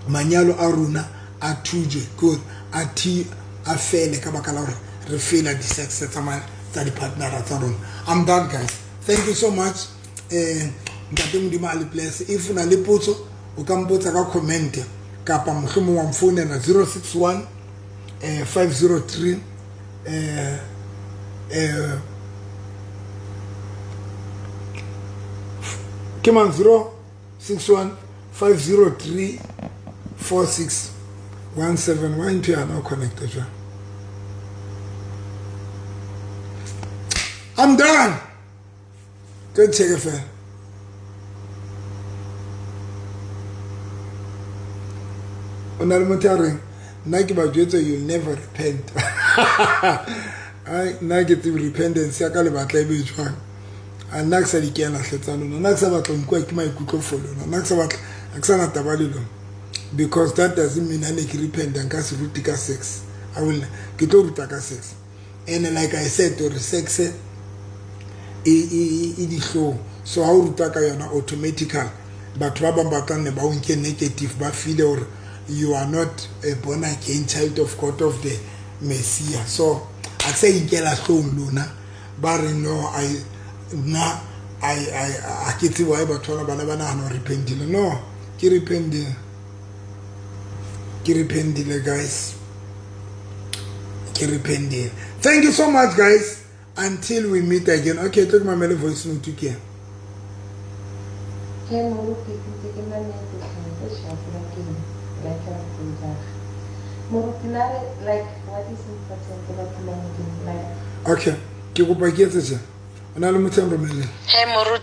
S1: manyalo a rona a thujwe, ke a thi a fele ka baka la hore re fela di-sex tsa di-partnera tsa rona. I'm done guys, thank you so much. Ntate Modimo a le bless. If o na le potso, o ka mpotsa ka comment kapa mohlomong wa mfounela 061 503 ke mang, 061 503 4617. Wa ntho yana o connecta jwang? I'm done. Go check it fela. O na le motho a reng nna ke ba jwetsa, you'll never repent. Ai, nna ke tsebe repentance ya ka le batla e be jwang. A nna ke sa di kena hle tsa lona, nna ke sa batla ho nkuwa ke maikutlo for lona, nna ke sa batla, ha ke sa na taba le lona, because that doesn't mean ha ne ke repenta nka se rute ka sex. I will, ke tlo ruta ka sex. And like I said, hore sex e dihlong, so ha o ruta ka yona, automatically batho ba bang ba tla nne ba o nke negative, ba feel hore you are not a born again child of God, of the Messiah. So a ke sa inkela hlong lona ba re no. I nna I a ke tsebe why batho bana bana ba nahana hore repentile. No, ke repentile, ke repentile guys, ke repentile. Thank you so much guys, until we meet again. Okay, tlo ke mamele voice note ke.
S2: Ke moruti, ke ntse ke mametse tlhe, e shafola ke like a vrijdag. Moruti na re, like what is important batho ba Modimo, like
S1: Okay, ke kopa ke etse tje. O na le motho a nromelleng.
S2: Hey moruti,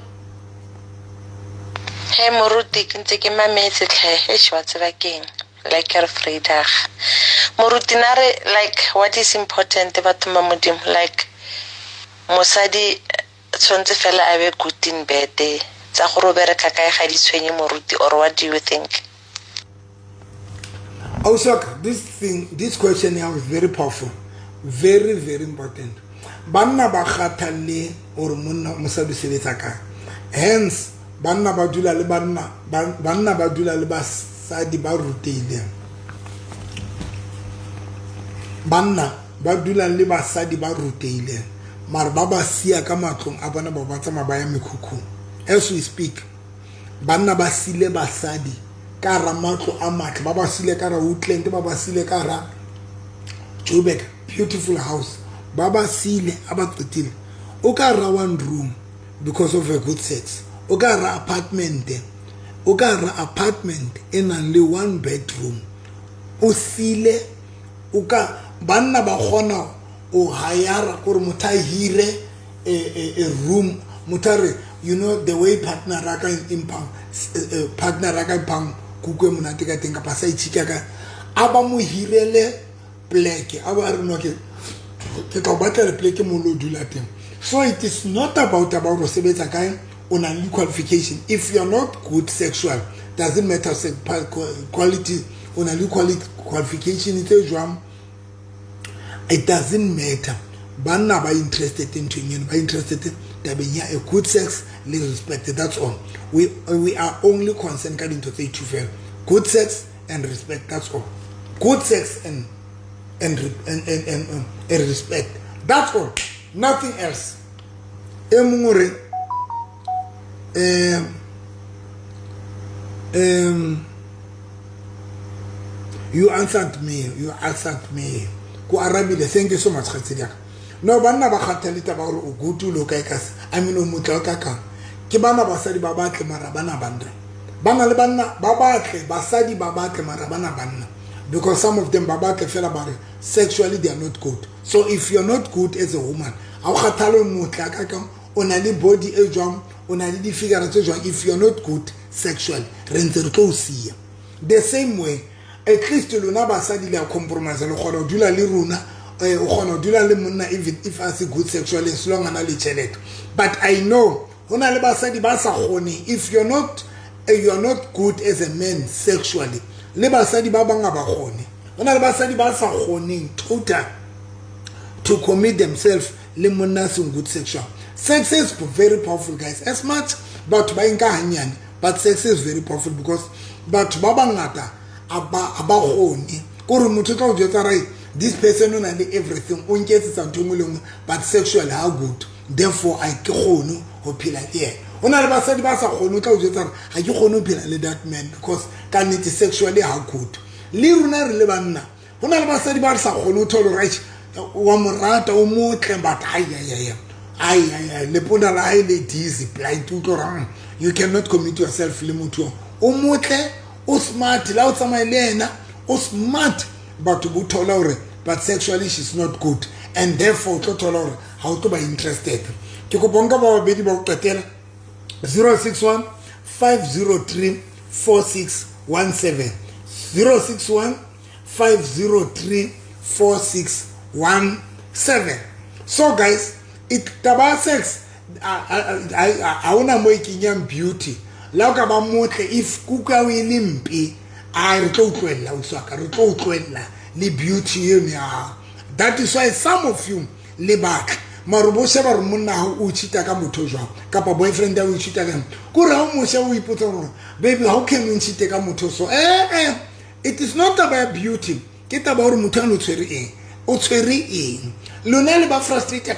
S2: hey moruti, ke ntse ke mametse tlhe, e wa tseba keng, like re vrijdag. Moruti na re, like what is important batho ba Modimo, like mosadi tshwanetse fela a be good in bed, tsa gore o bereka kae ga di tshwenye moruti, or what do you think?
S1: Ausaka, this thing, this question here is very powerful, very very important. Banna ba kgathalle hore monna mosadi o sebetsa kae. Hence banna ba dula le banna, banna ba dula le basadi ba rutehileng. Banna ba dula le basadi ba rutehileng, mara ba ba siya ka matlong a bona, ba ba tsamaya ba ya mekhukhung. As we speak, banna ba sile basadi ka hara matlo a matle, ba ba sile ka hara Woodland, ba ba sile ka hara Joburg, beautiful house, ba ba sile a ba qetile. O ka hara one room because of a good sex, o ka hara apartment, o ka hara apartment e nang le one bedroom. O sile o ka banna ba kgona o hayara gore motho a hire a room, motho a re, you know the way partner ra ka imphang, partner ra ka imphang kuku e monate ka teng, kapa sa itšhika ka a ba mo hirele pleke, a ba re no ke tla o batlela pleke mo lo dula teng. So it is not about o sebetsa kae, o na le qualification. If you are not good sexual, doesn't matter quality, o na le qualification tse jwang, it doesn't matter. Banna ba interested nthong eno, ba interested tabeng ya a good sex le respect, that's all. We are only concerned ka dintho tse two fela, good sex and respect, that's all. Good sex and respect, that's all, nothing else. E mongwe re you answered me, you answered me. Ko arabile, thank you so much kgaitsedi ya ka. No, banna ba kgathale taba gore o good o kae ka se, I mean o motle o ka kang. Ke bana basadi ba batle mara bana banna. Bana le banna ba batle, basadi ba batle mara bana banna. Because some of them ba batle fela ba re sexually they are not good. So if you are not good as a woman, ha o kgathale o motle ka kang, o na le body e jwang, o na le di-figure tse jwang, if you are not good sexually, re ntse re tlo o siya. The same way, at least lona basadi le a compromise, le kgona ho dula le rona, o kgona ho dula le monna even if a se good sexually, as long a na le tjhelete. But I know ho na le basadi ba sa kgoneng, if you're not you are not good as a man sexually, le basadi ba bang ha ba kgone. Ho na le basadi ba sa kgoneng total to commit themselves le monna seng good sexual. Sex is very powerful, guys. As much batho ba nka hanyane, but sex is very powerful because batho ba bangata a ba kgone. Kore motho tla o jwetsa right, this person o na le everything, o nketsetsa ntho e nngwe le nngwe, but sexually ha good, therefore I ke kgone ho phela le yena. Ho na le basadi ba sa kgone, o tla o jwetsa hore ha ke kgone ho phela le that man because ka nnete sexually ha good. Le rona re le banna, ho na le basadi ba re sa kgone ho thola hore wa mo rata, o motle, but ai ai ai ai ai ai lepona la hae le dizzy blind, o tlo rang, you cannot commit yourself le motho o motle, o smart, la o tsamaye le yena o smart, batho bo thola hore but sexually she's not good, and therefore o tlo thola hore ha o tlo ba interested. Ke kopa nka ba babedi ba o qetela 061 503 4617, 061 503 4617. So guys, it taba sex ha ona mo e kenyang beauty. La o ka ba motle, if kuka o e le mpe, a re tlo utlwella o tswa ka, re tlo utlwella le beauty eno ya hao. That is why some of you le batla mara bo sheba re monna ha o cheat-a ka motho jwang, kapa boyfriend ya o cheat-a ka eng. Kore ha o mo sheba o ipotsa hore baby how can you cheat ka motho so? It is not about beauty, ke taba hore motho a no tshwere eng, o tshwere eng. Lona le ba frustrated,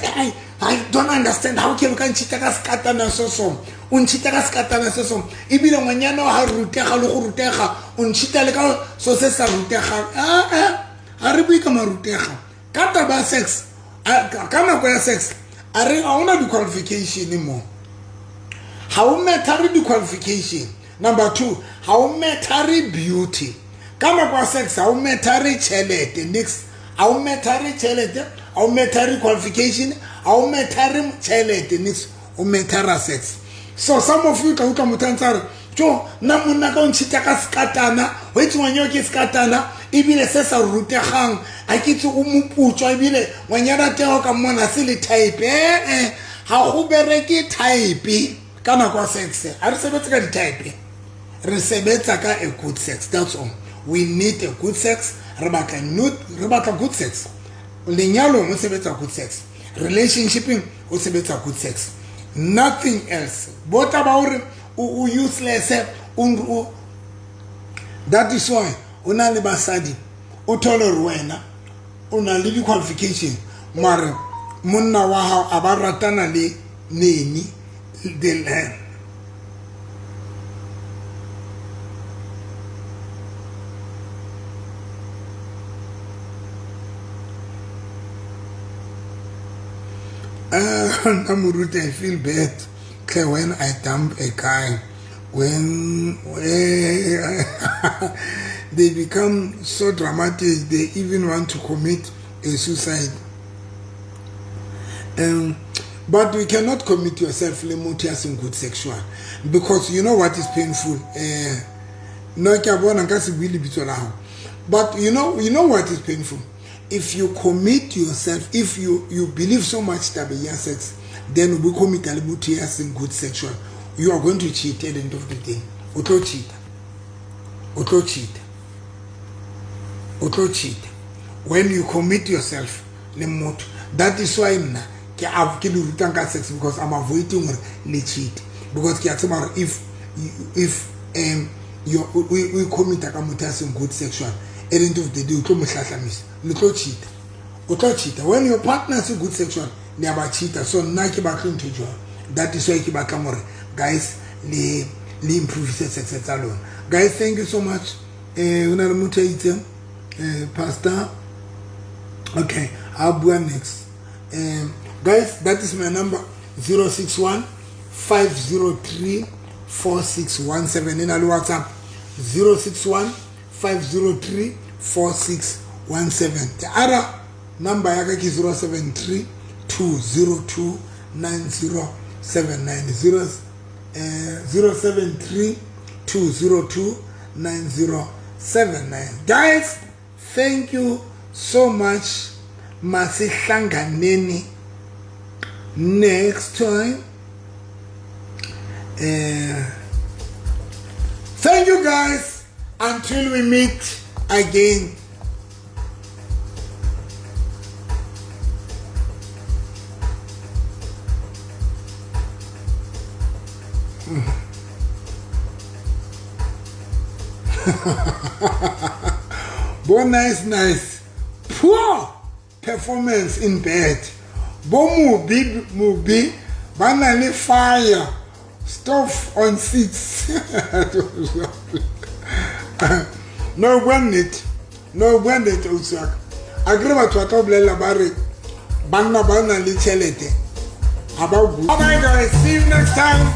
S1: I don't understand how can you can cheat ka sekatana so so, o ncheat-a ka sekatana se so, ebile ngwanyana wa ha rutega le go rutega, o ncheat-a le ka so se sa rutegang. Ha re bue ka marutega ka taba ya sex, ka nako ya sex a re ha ona di-qualification mo, ha o matter di-qualification. Number 2, ha o matter beauty ka nako ya sex, ha o matter tjhelete. Next, ha o matter tjhelete, ha o matter qualification, ha o matter tjhelete. Next, o matter sex. So some of you tla utlwa motho a ntse a re, jo nna monna ka o ntšhita ka sekatana, ho itse ngwanyana ke sekatana ebile se sa rutegang, ha ke itse o moputswa ebile ngwanyana teng o ka mmona se le type. Ha go bereke type ka nako ya sex. Ha re sebetse ka di-type, re sebetsa ka a good sex, that's all. We need a good sex. Re batla not, re batla good sex. Lenyalong o sebetsa good sex, relationshipeng o sebetsa good sex, nothing else. Bo taba hore o useless, o that is why o na le basadi o thole hore wena o na le di-qualification, mare monna wa hao a ba ratana le neni the Moruti, I feel bad when I dump a guy. When They become so dramatic, they even want to commit a suicide. But you cannot commit yourself le motho ya seng good sexual, because you know what is painful. No ke a bona nka se bue lebitso la hao, but you know what is painful. If you commit yourself, if you believe so much tabeng ya sex, then we commit le motho ya seng good sexual, you are going to cheat at the end of the day. O tlo cheat. O tlo cheat. O tlo cheat. When you commit yourself le motho, that is why nna ke le rutang ka sex, because I'm avoiding gore le cheat, because ke a tseba gore if you we commit ka motho ya seng good sexual, at the end of the day o tlo mo hlahlamisa, le tlo cheat. O tlo cheat. When your partner is good sexual, le a ba cheat. So nna ke batla ntho jwalo. That is why ke batla gore guys le improve sex tsa lona. Guys, thank you so much. O na le motho a itseng, pastor. Okay, I'll bua next. Guys, that is my number, 061 503 4617. In WhatsApp, 061 503 4617. The other number ya ka ke 073 202 9079. 073 202 9079. Guys, thank you so much. Masihlanganeni next time. Thank you guys. Until we meet again. Bo nice nice. Poor performance in bed. Bo mubi ba na le fire stuff on seats. No one it. No one it also. Agree batho ba tla bolela ba re banna ba na le tjhelete. Bye bye guys, see you next time.